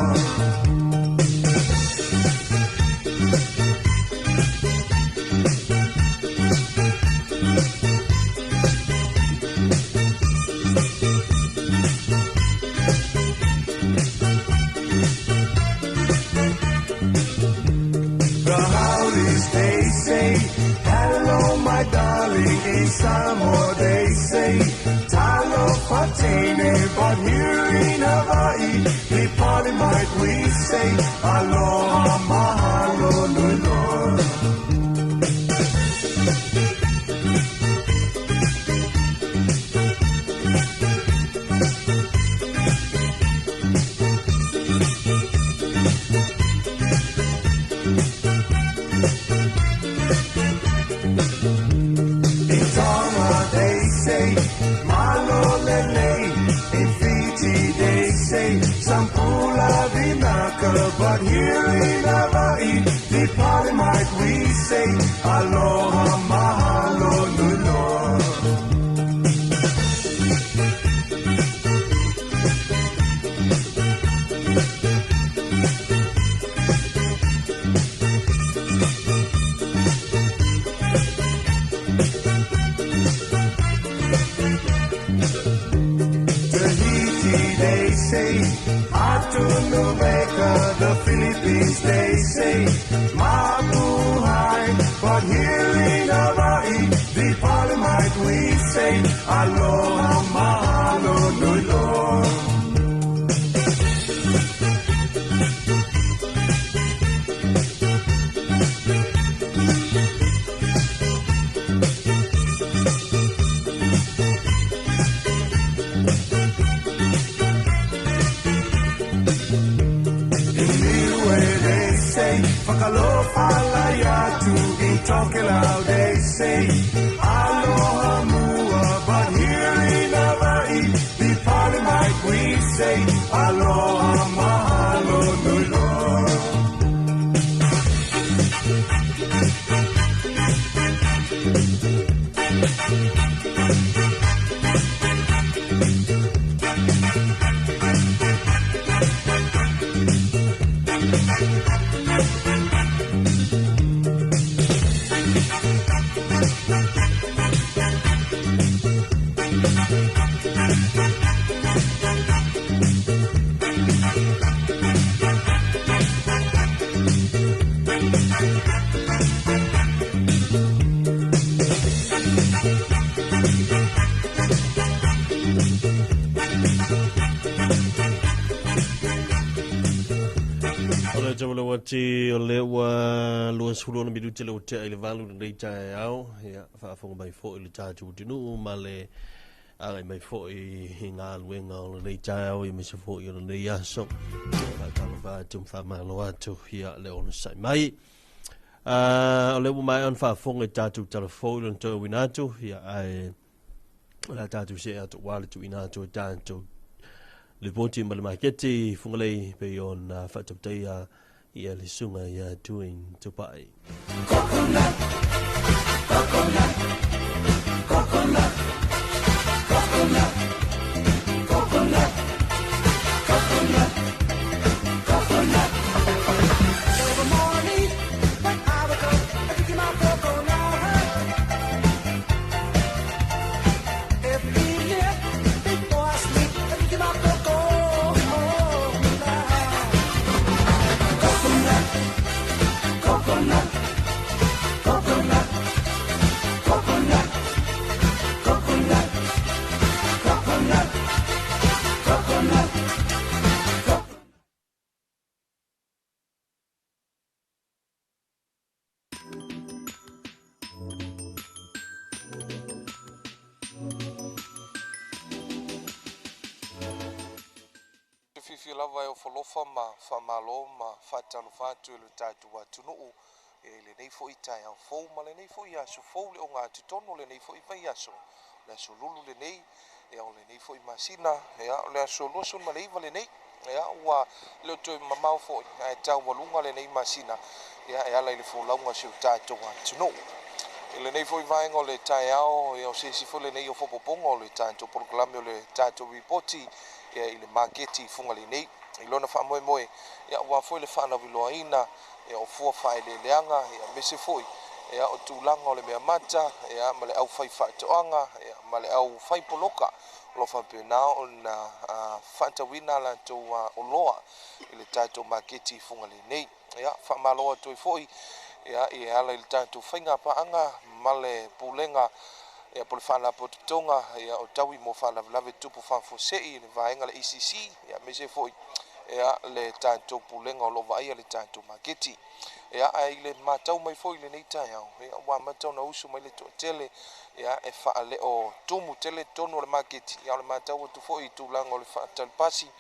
S18: The howlies they say, hello my darling. In Samoa they say, talo fatene. But here in Hawaii, the Polymite we say, aloha mahalo nui loa. In Tonga they say Malo Lele. In Fiji they say Sampula Vinaka. But here in Hawaii, the Polymite we say Aloha Mahalo Nui Loa. Tahiti they say Atunuveka, the Philippines they say Mabuhay, but here in Hawaii, the Polymite we say Aloha mahalo nui loa. In Niue they say Fakalofa laiatu. In Tokelau they say Aloha mua. But here in Hawaii, the Polymite we say Aloha mahalo nui loa.
S1: O le tau lewa te o lewa lua sulu ona miru te leo te ai le valu nei tae au. Ia, whaafonga mai fo i le tātou tinu ma le agai mai fo i ngā luenga o le nei tae au i mese fo i o le nei aso. Whaatalo atu mwhamalo atu ia le ona sai mai. O le mai on whaafonga i tātou telefo i le tau wina atu. Ia, ai o la tātou se atu wale tu ina atu i tātou le poti ma le maketi fungalei pe ona whaatauteia ia le sunga ia tuin tupai.
S15: Coconut, coconut, coconut, coconut, coconut, coconut, coconut.
S3: Every morning when I wake up, I drink my coconut. Every evening before I sleep, I drink my coconut.
S15: Coconut, coconut, coconut, coconut, coconut, coconut.
S19: Fiafia lava e ofo alofa ma faamalo ma faatalofa atu i le tatou atunuu i lenei foi taeao fou ma lenei foi aso fou le ogatotonu o lenei foi vaiaso, le aso Lulu lenei, o lenei foi masina, o le aso 29 lenei. Ua le o toe mamao foi ae taualuga lenei masina e ala i le folauga o si o tatou atunuu. I lenei foi vaega o le taeao, o se isi foi lenei o faaopoopoga o le tatou polokalame o le tatou ripoti i le maketi i Fugalei nei i lona faamoemoe aua foi le faalauiloaina o fua faaeleeleaga, aemaise foi o tulaga o le meamata ma le aufaifaatoaga ma le aufaipoloka o lo o faapena ona faatauina a latou oloa i le tatou maketi i Fugalei nei. Faamalo atu ai foi e ala i le tatou faigapaaga ma le Pulega po o le Faalapotopotoga o Taui mo Faalavelave Tutupu Faafuasei i le vaega le ACC, aemaise foi le tatou Pulega o lo o vaaia le tatou maketi. Ae i le matau mai foi i lenei taeao, ua amata ona usu mai le toatele e faaleo tumu tele totonu o le maketi. O le matau atu foi i tulaga o le faatalipasi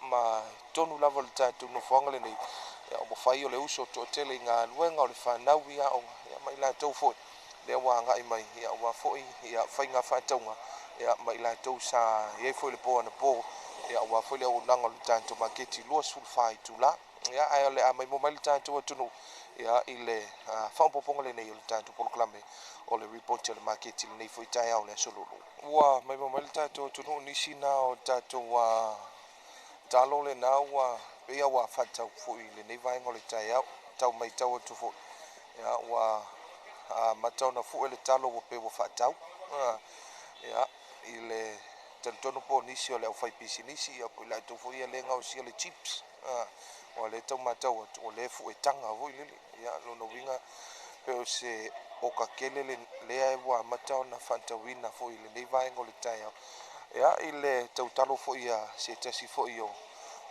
S19: ma totonu lava o le tatou nofoaga lenei, ua fai o le uso toatele i galuega o le fanau i aoga ma i latou foi lea ua agai mai aua foi faiga faatauga ma i latou sa i ai foi le po anapo aua foi le auaunaga o le tatou maketi 24 itula. Ae o le a maimoa mai le tatou atunuu i le faaopoopoga lenei o le tatou polokalame o le ripoti o le maketi lenei foi taeao le aso Lulu. Ua maimoa mai le tatou atunuu nisi na o tatou talo lena ua pei ua faatau foi i lenei vaega o le taeao, tau matau atu foi ua amata ona fue le talo ua pei ua faatau. I le talitonu po o nisi o le aufaipisinisi po o i latou foi ia le gaosia le chips, ua le tau matau atu o lea fuetaga foi lele. Lona uiga pe o se oka tele lea ua amata ona faatauina foi i lenei vaega o le taeao. I le tautalo foi a se tasi foi o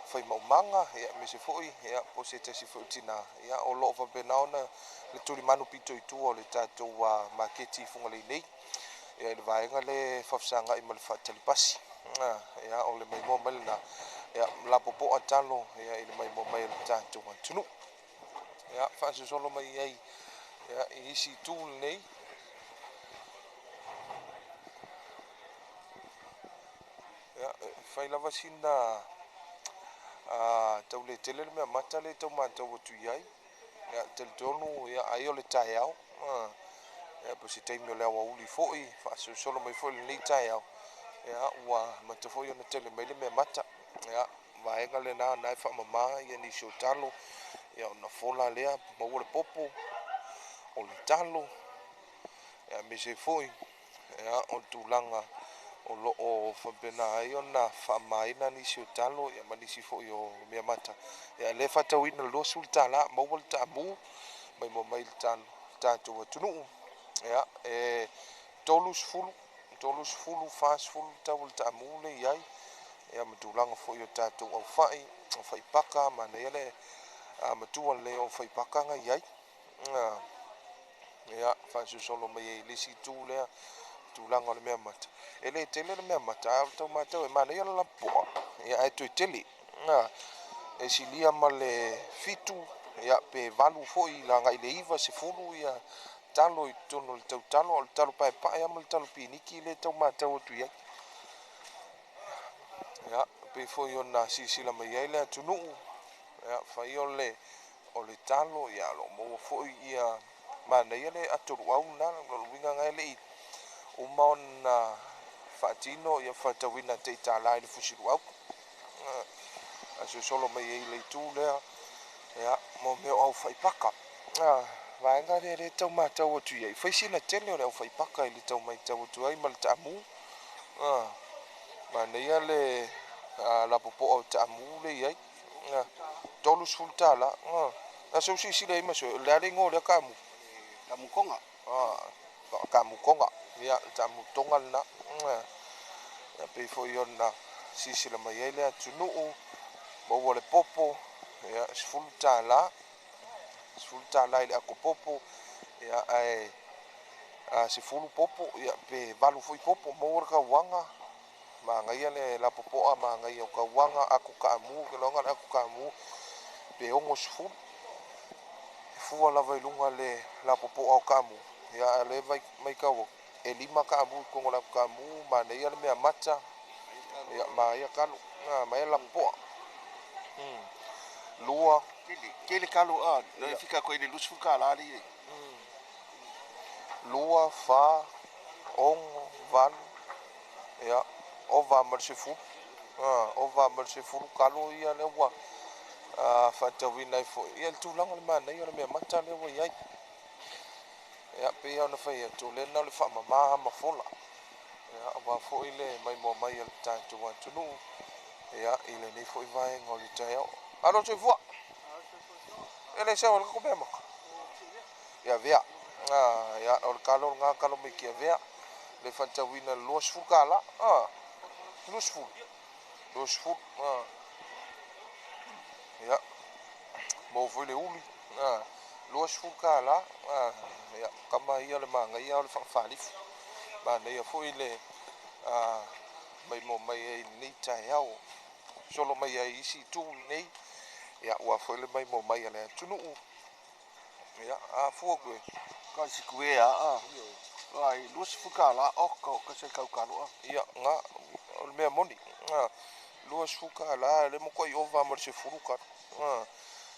S19: faimaumaga aemaise foi po o se tasi foi o tina o lo o faapena ona le tulimanu pito i tua o le tatou maketi i Fugalei nei i le vaega le faafesagai ma le faatalipasi. O le maimoa mai lena lapopoa talo i le maimoa mai o le tatou atunuu. Faasosolo mai ai i isi itu lenei. Fai lava sina tau le tele le mea mata le tau matau atu i ai. Talitonu ai o le taeao, po o se taimi o le aoauli foi, faasolosolo mai foi lenei taeao, ua amata foi ona tele mai le mea mata. Vaega lena na e faamama nisi o talo, ona fola lea maua le popo o le talo, aemaise foi o le tulaga o lo o faapena ai ona faamamaina nisi o talo ma nisi foi o mea mata. Lea faatauina le $20, maua le taamu maimoa mai le tatou atunuu. E 30, 30, 40 tau o le taamu le i ai, ma tulaga foi o tatou aufai, aufaipaka, manaia le matua lelei o aufaipaka na i ai. Faasolosolo mai ai i le isi itu lea, tulaga o le mea mata. E le tele le mea mata, ae o le tau matau e manaia le lapopoa, ae toe tele. E silia ma le 7, pe 8 foi lagai le 9, 10 talo i totonu o le tautalo, o le talo paepae ma le talo piniki le tau matau atu i ai. Pei foi ona silasila mai ai le atunuu, fai o le talo, o lo o maua foi manaia le atoluau lena, o le uiga na e le i uma ona faatino faatauina te $1 i le fusiluau. Asolosolo mai ai le itu lea, mo mea o aufaipaka. Vaega lea le tau matau atu i ai, fai sina tele o le aufaipaka i le tau matau atu ai ma le taamu. Manaia le lapopoa o taamu le i ai, $30. Na sau silasila ai ma sue, o le a le igoa o lea taamu?
S5: Taamu tonga.
S19: Taamu tonga, taamu tonga lena. Pei foi ona silasila mai ai le atunuu, maua le popo, $10, $10 i le ato popo, ae 10 popo, pe 8 foi popo, maua le tauaga, Magaia le lapopoa magaia o kauaga aku kaamu ke loga le aku kaamu pe 60 fua lava i luga le lapopoa o kaamu. Ia le vai mai kau e 5 kaamu kongo la kaamu manaia le mea mata. Ia maia kalu na maia lapopoa. Lua
S20: kele kalu a no fika ko ile lusu ka la li.
S19: 2 4 6 8 ia ova ma le sefulu ova ma le sefulu kalo ia le ua faatauina ai foʻi ia le tulaga le manaia o le mea mata lea ua iai. Ia pei ona fai atu lena o le faamamā ma fola. Ia auā foʻi le maimoa mai a le tatou atunuu ia i lenei foʻi vaega o le taeao. Alo soifua e le sau le kakomea maka ia vea ia o le kalo lagā kalo mai kia vea le faatauina le 20 kala 20 20 ia mo foi le uli 20 kala ia kama ia le magaia o le faafalifu manaia foi le mai mo mai ai lenei taeao solo mai ai isi itu lenei. Ia ua foi le mai mo mai a le atunuu. Ia a fua koe
S20: ka si kue a ai 20 kala o ka se kau kalo.
S19: Ia nga o le mea moni 20 kala le mo koi ova ma le sefulu kalo.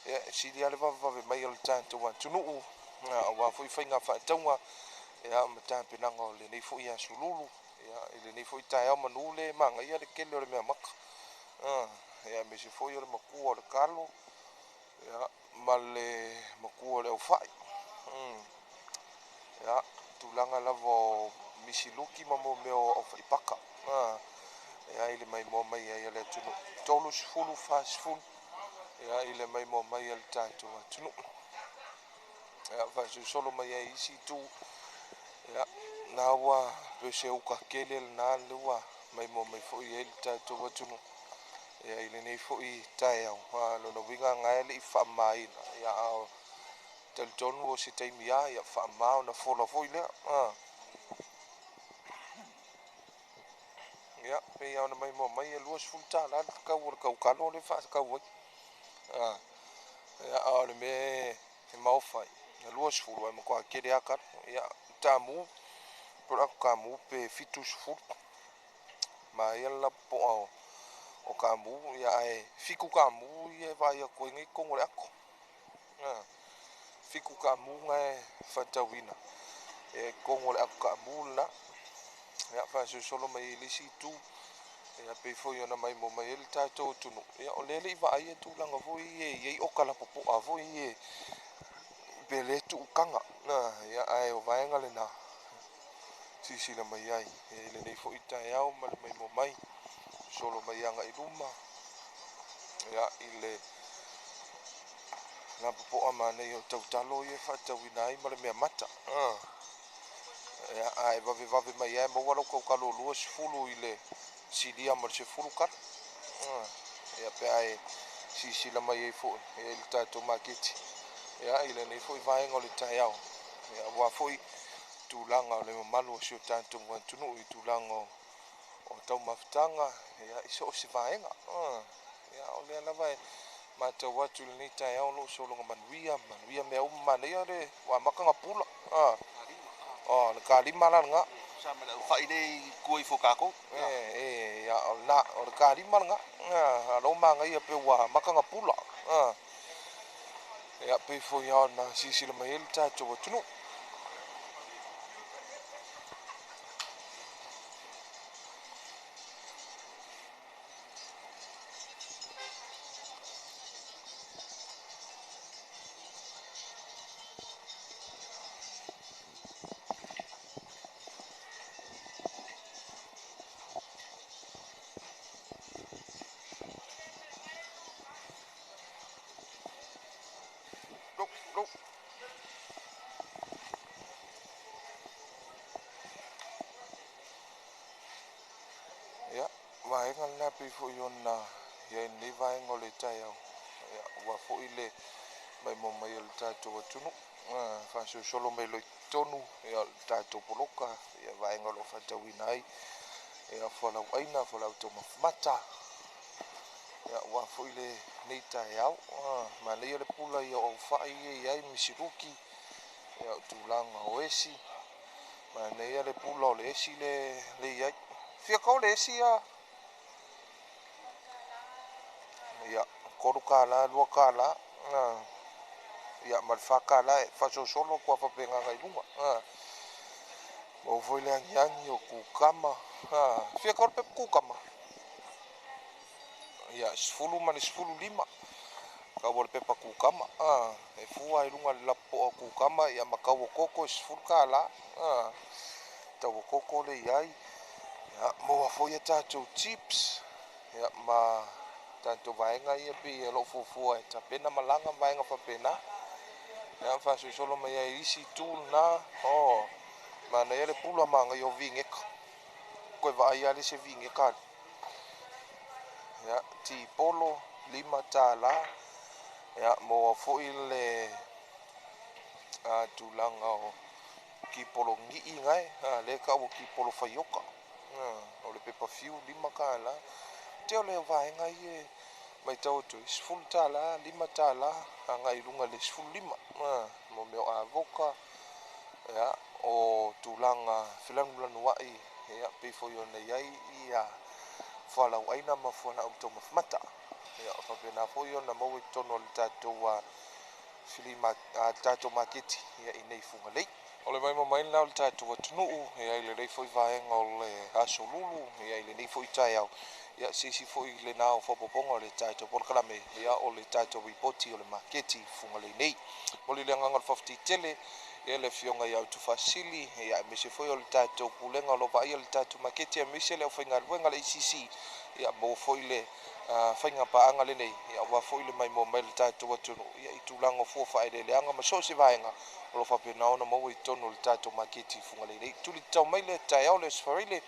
S19: Ia sili ale vavave mai o le tatou atunuu auā foi faiga faatauga ia ma tapenaga o lenei foʻi asululu ia i lenei foʻi taeao manu le magaia le kele o le mea maka. Ia aemaise foi o le makua o le kalo ia ma le makua o le aufai. Ia tulaga lava o misiluki ma mo mea o aufaipaka ia i le maimoa mai ai a le atunuu 30 40 ia i le maimoa mai a le tatou atunuu. Ia faasolosolo mai ai isi itu ia na ua pe se uka kele lena le ua maimoa mai foʻi ai le tatou atunuu ia i lenei foʻi taeao. Lona uiga gae leʻi faamamaina ia a talitonu o se taimi a ia faamā ona fola foi lea. Ia pei ona maimoa mai e 20 tala le kau o le kaukalo le faakau ai. Ia a o le mea e maofa ai 20 ai matua kele a kalo. Ia tamu po o le aku kamu pe 70 ma ia le lapopoa o kamu ia ae 7 kamu ia e vaai atu ai nei totonu o le ako. 7 kamu gae faatauina e totonu o le ako kaamu lena. Ia faasolosolo mai ai le isi itu ia pei foi ona maimoa mai ai le tatou atunuu. Ia o lea leʻi vaaia tulaga foi ia e iai oka lapopoa foi ia pe le tuukaga. Ia ae o vaega lena silasila mai ai i lenei foʻi taeao ma le maimoa mai solo mai agai luma ia i le lapopoa manaia o tautalo ia e faatauina ai ma le mea mata. Ia ae vavevave mai ai maua lau kaukalo 20 i le silia ma le 10 kalo. Ia pe ae silasila mai ai foʻi i le tatou maketi ia i lenei foʻi vaega o le taeao. Ia auā foʻi tulaga o le mamalu o si o tatou atunuu i tulaga o taumafataga ia i so o se vaega. Ia o lea lava e matau atu i lenei taeao o loo sologa manuia manuia mea uma manaia le ua amata pula. O le kalima la lagā
S20: sa ma le aufai le kua ifo kākou.
S19: E ia o lena o le kalima lagā alo magaia pe ua amata pula. Ia pei foi ona silasila mai ai le tatou atunuu. Ia vaega lena pei foi ona iai lenei vaega o le taeao. Ia ua foi le maimoa mai o le tatou atunuu faasolosolo mai loa i totonu ia o le tatou poloka ia vaega o loo faatauina ai
S20: Ia, fualaauaina, fualaau taumafa mata. Ia, aua foi lenei taeao. Manaia le pula ia o aufai ia e i ai misiluki, ia o tulaga o esi. Manaia le pula o le esi le le i ai. Fia kau le esi ia? Ia, $3, $2. Ia, ma le $4 e faasolosolo atu lava faapena agai i luga. Maua foi le agiagi o kukama. Fia kau le pepa kukama? Ia, 10 ma le 15 tau o le pepa kukama. E fua i luga o le lapopoa o kukama, ia ma tau o koko e $10. Tau o koko lea e i ai. Ia, maua foi a tatou chips, ia ma tatou vaega ia pei o lo o fuafua e tapena malaga ma vaega faapena. Ia, faasolosolo mai ai i isi itu lena. Oh, manaia le pula ma agaia o vineka. Toe vaai lava le se vineka ali. Ia, tipolo, $5. Ia, maua foi le tulaga o kipolo gi'i gae, lea e tau o kipolo faioka. O le pepa fiu, $5. Te o le vaega ia e matau atu ai, $10, $5, agai i luga i le 15. Mo mea o avoka, ia, o tulaga felanulanuai, ia, pei foi ona i ai ia fualaauaina ma fualaau taumafa mata. Ia, faapena foi ona maua i totonu o le tatou filima, tatou maketi, ia, i nei Fugalei. O le maimoa mai lena o le tatou atunuu, ia, i lenei foi vaega o le aso Lulu, ia, i lenei foi taeao, ia, se isi foi lena o faaopoopoga o le tatou polokalame, ia, o le tatou ripoti o le maketi Fugalei nei. Momoli le agaga o le faafetai tele, ia, le afioga ia Utufaasili, ia, aemaise foi o le tatou pulega o lo o vaaia le tatou maketi, aemaise le aufaigaluega le ACC, ia, maua foi le faiga paaga lenei, ia, aua foi le maimoa mai le tatou atunuu, ia, i tulaga o fua faaeleeleaga ma so o se vaega o lo o faapena ona maua i totonu o le tatou maketi Fugalei nei. Tuli tatau mai le taeao le Aso Faraile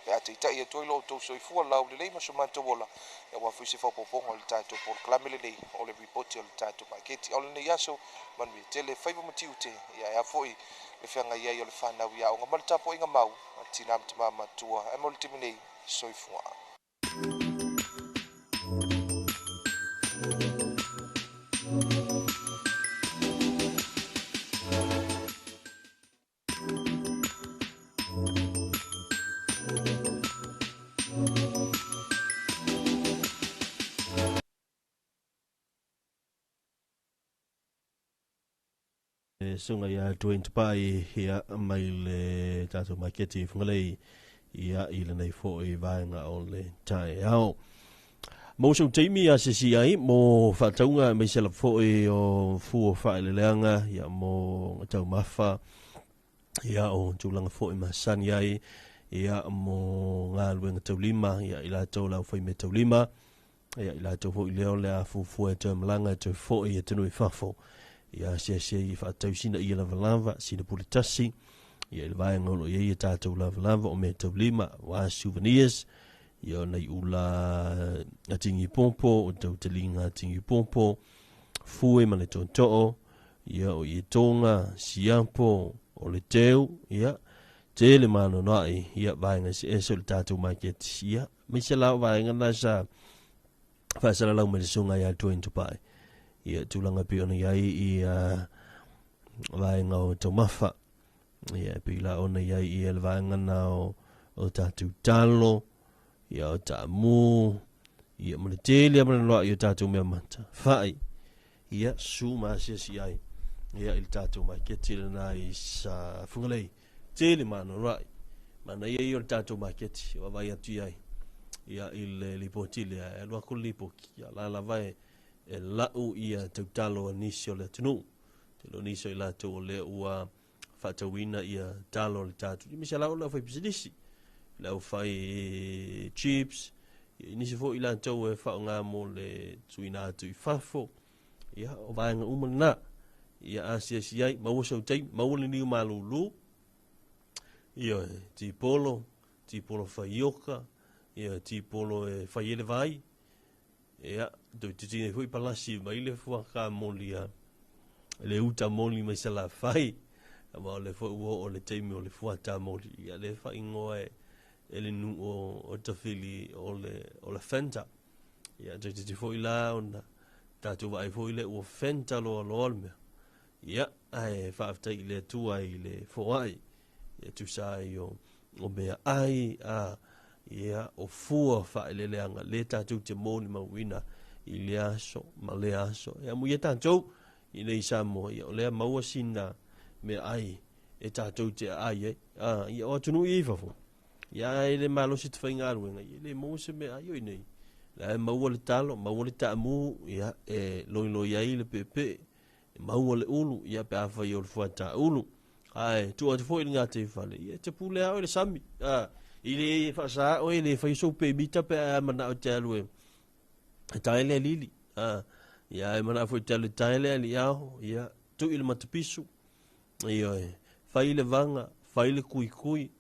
S20: pe a taitai atu ai lo outou soifua laulelei ma so matou ola, ia, aua foi se faaopoopoga o le tatou polokalame lenei o le ripoti o le tatou maketi. O lenei aso, manuia tele faiva ma tiute, ia, e a foi le feagai ai o le fanau i aoga ma le tapuaiga mau a tina ma tama matua. Ae mo le taimi nei, soifua.
S1: Susuga ia Dwayne Tupai, ia, mai le tatou maketi i Fugalei, ia, i lenei foi vaega o le taeao. Mo sau taimi a sisi ai mo faatauga aemaise lava foi o fua faaeleeleaga, ia, mo taumafa, ia, o tulaga foi masani ai, ia, mo galuega taulima, ia, i latou le aufaimea taulima, ia, i latou foi lea o le a fuafua e toe malaga e toe foi i atunuu i fafo, ia, asiasi ai e faatau sina ia lavalava, sina pule tasi, ia, i le vaega o lo o i ai ia tatou lavalava o mea taulima, aua souvenirs, ia, o nai ula tigi popo, o tautaliga tigi popo, fue ma le tootoo, ia, o ietoga, siapo, o le teu, ia, tele manoanoai, ia, vaega eseese o le tatou maketi, ia, aemaise la o vaega na sa faasalalau mai le susuga ia Dwayne Tupai, ia, tulaga pei ona i ai ia vaega o taumafa, ia, pei la ona i ai ia le vaega na o tatou talo, ia, o taamu, ia, ma le tele lava o le i o tatou mea mata fai, ia, su ma asiasi ai, ia, i le tatou maketi lena i sa Fugalei. Tele manoanoai, manaia ia o le tatou maketi, o vaavaai atu i ai, ia, i le lipoti lea, e alu atu le lipoti, ia, la lava e lau ia tautalo a nisi o le atunuu. Tele o nisi o i latou o lea ua faatauina ia talo a le tatou, aemaise lava o le aufaipisinisi, le aufai chips, ia, nisi foi i latou e faaaoga mo le tuuina atu i fafo, ia, o vaega uma lena, ia, asiasi ai, maua sau taimi, maua le niu malulu, ia, tipolo, tipolo faioka, ia, tipolo e fai ai le vai, ia, toeitiiti nei foi palasi mai le fuaka moli a le uta moli mai Salafai, aua o le foi ua oo le taimi o le fuata moli, ia, le faaigoa e e le nuu o Tafili o le Fanta. Ia toeitiiti foi la ona tatou vaai foi lea ua Fanta loaloa le mea. Ia, ae faafetai i le Atua i le foai. Ia tusa ai o meaai a ia o fua faaeleeleaga le tatou te molimauina i lea aso ma lea aso. Ia amuia tatou i nei Samoa, ia o lea maua sina meaai e tatou te aai ai. Ia o atunuu i fafo, ia e le malosi te faigaluega, ia le maua se meaai o i nei. La e maua le talo, maua le taamu, ia e loiloi ai le peepee, e maua le ulu, ia pe afai o le fuataulu. Ae tuu atu foi i le gataifale, ia e te pule lava oe i le sami. I le faasaa oe, le fai sou pemita pe a manao e te alu e tae le alili. Ia e manao foi e te alu e tae le aliao, ia tuu i le matapisu. Ia fai le vaga, fai le kuikui,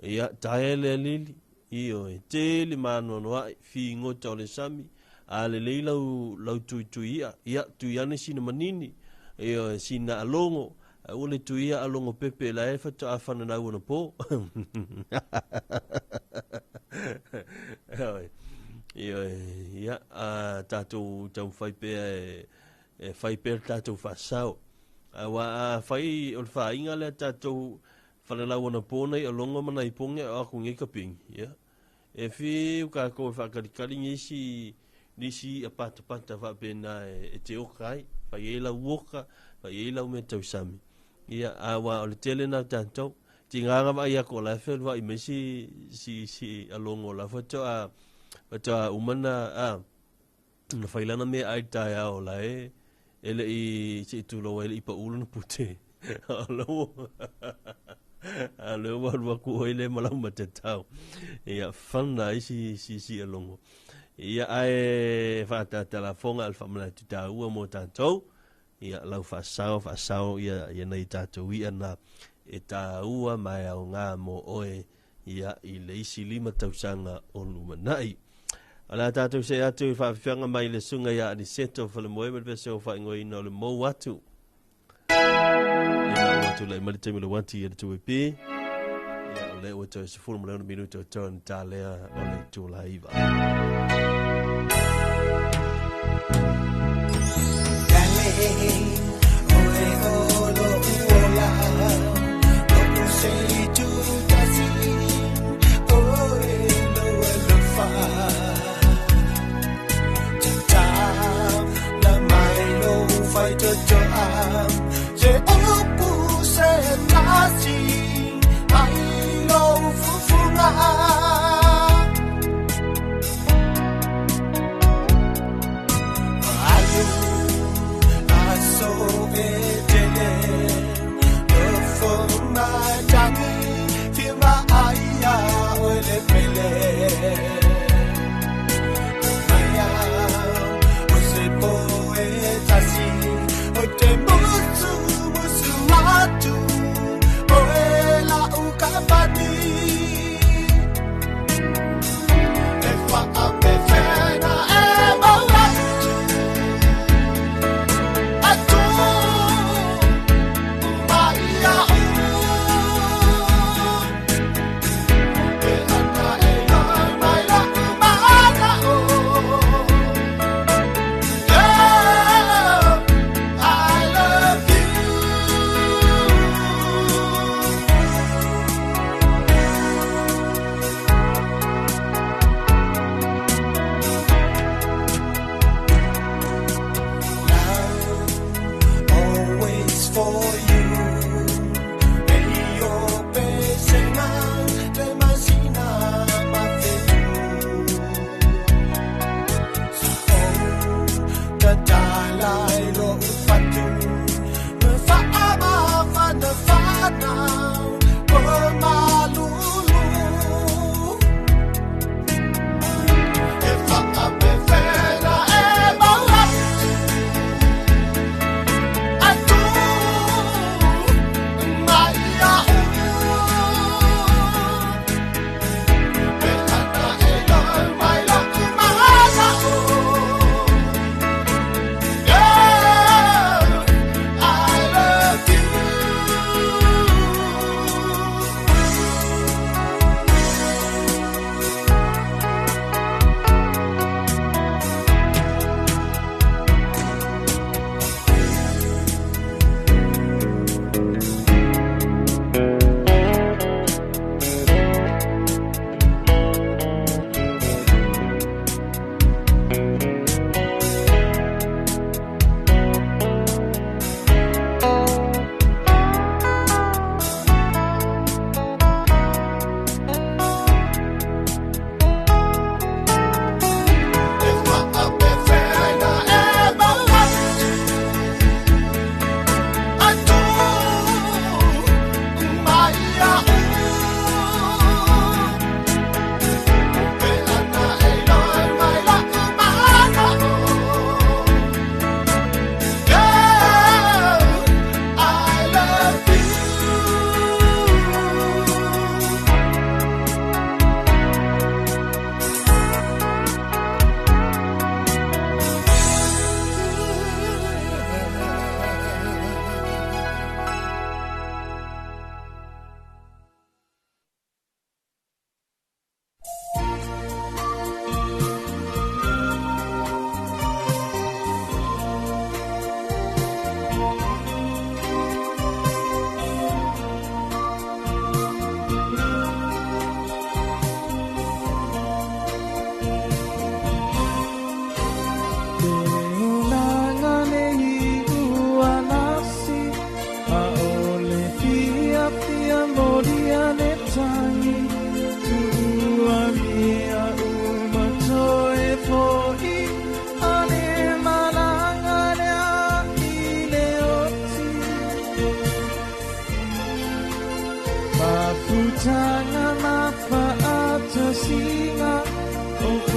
S1: ia tae le alili. Ioe, tele maanoanoa'i figota o le sami, a lelei lau tuitui i'a, ia tui ane sina manini, ioe, sina alogo, aua le tuia alogo pepe la e faatoa fananau anapo. Ioe, ioe, ia, a tatou taumafai pea e fai pea le tatou faasao. Aua a fai o le faaiga lea tatou fananau anapo nei alogo ma nai poge o aku nei kapigi, ia. E fiu kākou e faakalikali nisi i'a patapata faapena e te oka ai, fai ai lau oka, fai ai lau mea tausami. Ia, aua o le tele na o tatou. Tigaga vaai aku o la e fealuai mai si alogo o la faatoa uma na na fai lana mea ai taeao o la e le i se i tulou ai le i pau lana pute. O lea ua alu atu oe le ma lau matatau. Ia, fana ai si alogo. Ia, ae faatatalafoga a le faamanatu taua mo tatou. Ia, lau faasao ia nei tatou i'a na e tāua ma e aoga mo oe ia i le isi 5 tausaga o lumanai. O le a tatou se atu i faafiafiaga mai le susuga ia Aniseto Falemoe ma le pese o faaigoaina o le mou atu. Ia ua tulai mai le taimi o le uati i le 2AP. Ia o lea ua toe 16 minuta o toe na talea o le itula 9.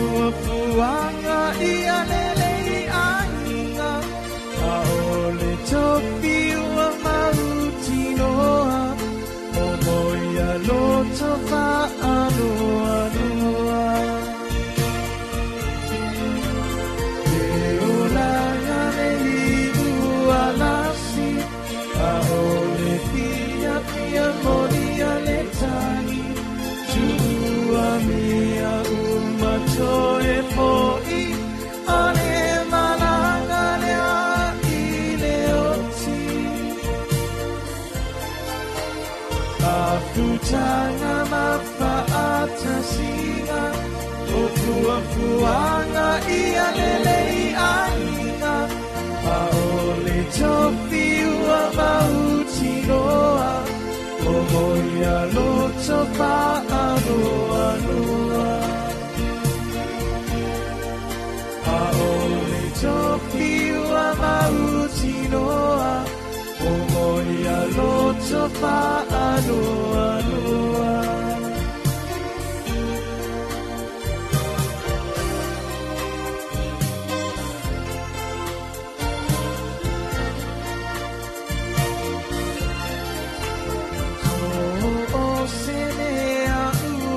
S13: fuafuaga ia lelei aiga a o le tofi ua mautinoa o moia loto faanoanoa. Le olaga le liua lasi a o le fiafia molia le tagi tuua mea uma toe fo'i o le malaga lea i le oti. Mafutaga ma fa'atasiga o fuafuaga ia lelei aiga a o le tofi ua mautinoa o moia loto fa'anoanoa. A o le tofi ua mautinoa o moia loto fa'anoanoa. O se mea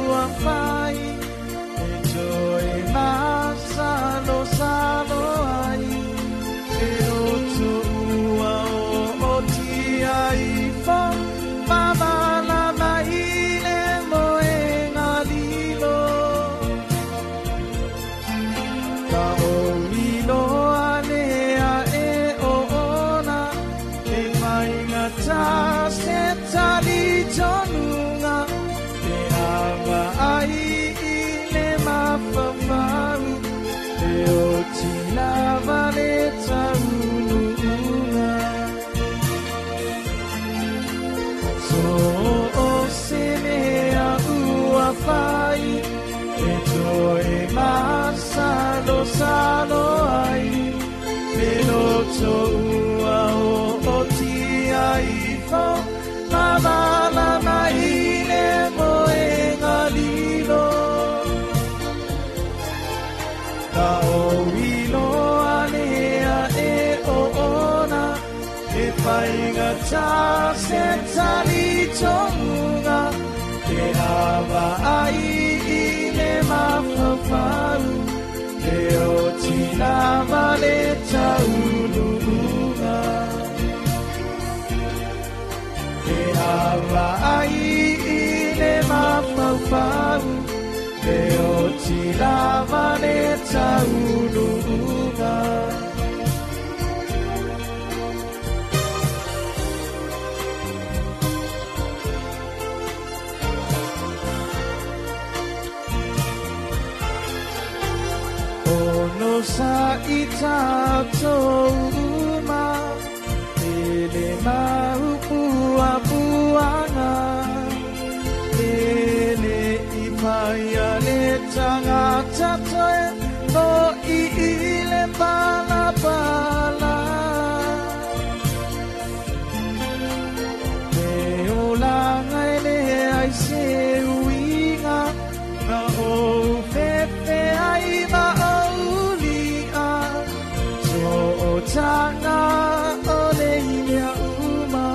S13: ua fai e toe masalosalo ai e roto ua o oti ai fo mamalama i le moenga lilo. Ka o iloa lea e o ona e faigata se talitonuga e ava ai i le mafaufau e oti lava le taunuuga. So o se mea ua fai e toe masalosalo ai e loto ua o oti ai fo mamalama i le moenga lilo. Ka o iloa lea e o ona e faigata se talitonuga e ava ai i le mafaufau e oti lava le taunuuga. E ava ai i le mafaufau e oti lava le taunuuga. Ono sa i tātou uma e le maupuapuaga e le i paia le tagata toe o i i le palapala. Le olaga e leai se uiga na ou fefe ai ma oulia sootaga o le mea uma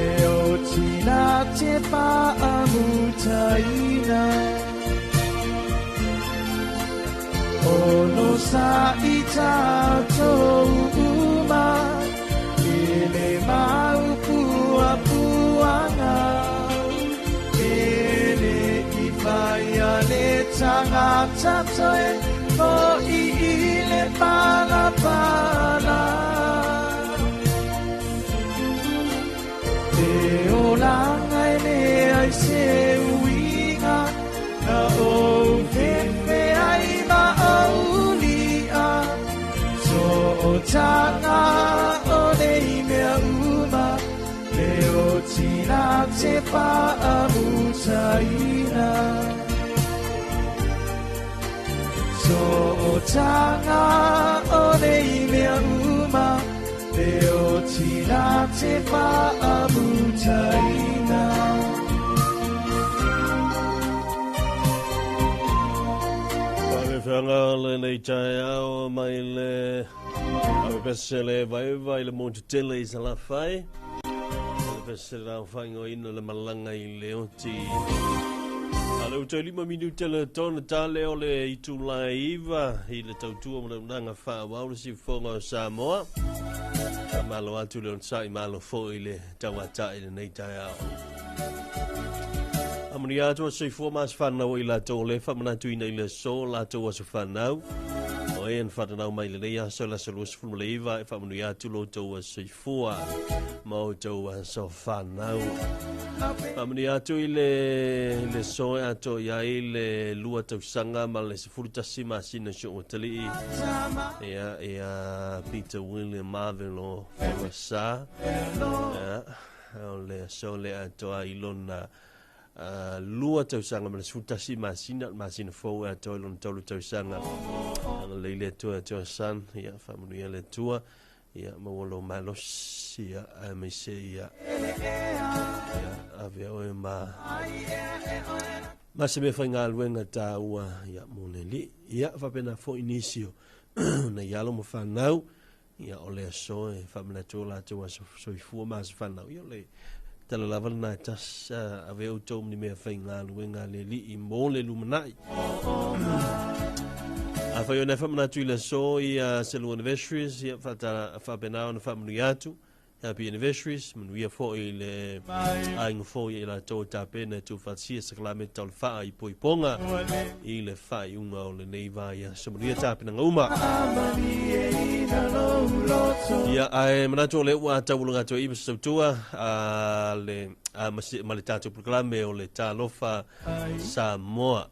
S13: e oti la te fa'amutaina. Ono sa i tātou uma e le maupuapuaga e le i whaia le tagata toe o i i le palapala. Te olaga e leai se uiga na ou fefe ai ma oulia sootaga o le mea uma e oti la te fa'amutaina. Sootaga o le mea uma e oti la te fa'amutaina.
S1: Talosaga lenei taeao mai le avepese le vaeva i le motu tele i Salafai. Le pese le rauwhaingoina le malaga i le oti. A le utai 5 minute le tona tale o le itula e 9 i le tautua ma le unanga whaawau le siufonga o Samoa. Ka malo atu le onsai malo foi le tauatai lenei taeao. Amani atu a soifua ma se whanau i latou le whamanatuina i le so latou aso whanau. O e an whatanau mai le nei aso la aso 29 e whamanui atu lo tou soifua ma o tou aso whanau. Whamanui atu i le so e ato i ai le lua tausanga ma le 11 masina sio o talii. Ia, ia Peter William Marvin o Whewasa. Ia, o le so le atoa i lona lua tausanga ma le 11 masina, masina fou e atoa i lona taulu tausanga. Anga leile atua atua san, ia, whamanuia le atua, ia, maua lo malosi, ia, a me se, ia, ia, ave oe ma, ma se mea whai ngā luenga tāua, ia, mō le li, ia, whapena fo inisio, na ialo mo whanau, ia, o le aso e whamanatu o lātou a soifua ma se whanau, ia, o le tala lava na tas ave o tau ni mea whai ngā luenga le li i mō le lumanai. A whai o nei whamanatu i le so i selu anniversaries, ia whapenao na whamanui atu. Happy anniversaries, manuia fo i le ainga fo i la tau tāpena tū whatia sakalame tau le whaa i poiponga i le whai unga o le nei vai a so manuia tāpena ngā uma. Ia, ai manatu o le ua tauulunga atu i masautua a le a ma le tātou programe o le Talofa Samoa.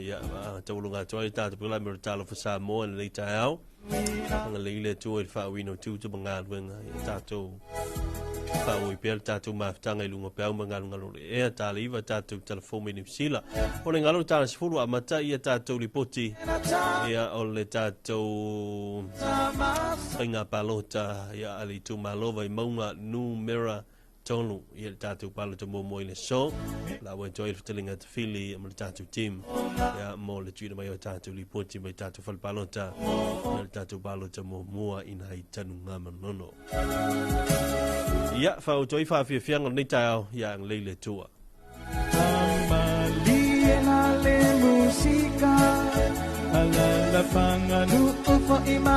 S1: Ia, tauulunga atu ai tātou programe o le Talofa Samoa le nei taeao. Anga leile tua i le whaawino tū tu mangaluenga i tātou whaoi pea le tātou mawhitanga i lunga peau mangalunga le ea tā le iwa tātou telefome New Zealand. O le ngalo tāna sifuru a mata ia tātou lipoti ia o le tātou whainga palota ia ali tū malova i maunga numera tonu ia le tātou palota mō i le so. La ua toi le whatalinga te whili ma le tātou team ia mō le tuina mai o tātou lipoti mai tātou whale palota ia le tātou palota mō mua ina i tanu ngā manono. Ia, whao toi whaawhiawhianga o nei taeao ia ang leile tua.
S13: Malie la le musika, alala panganu o fo ima.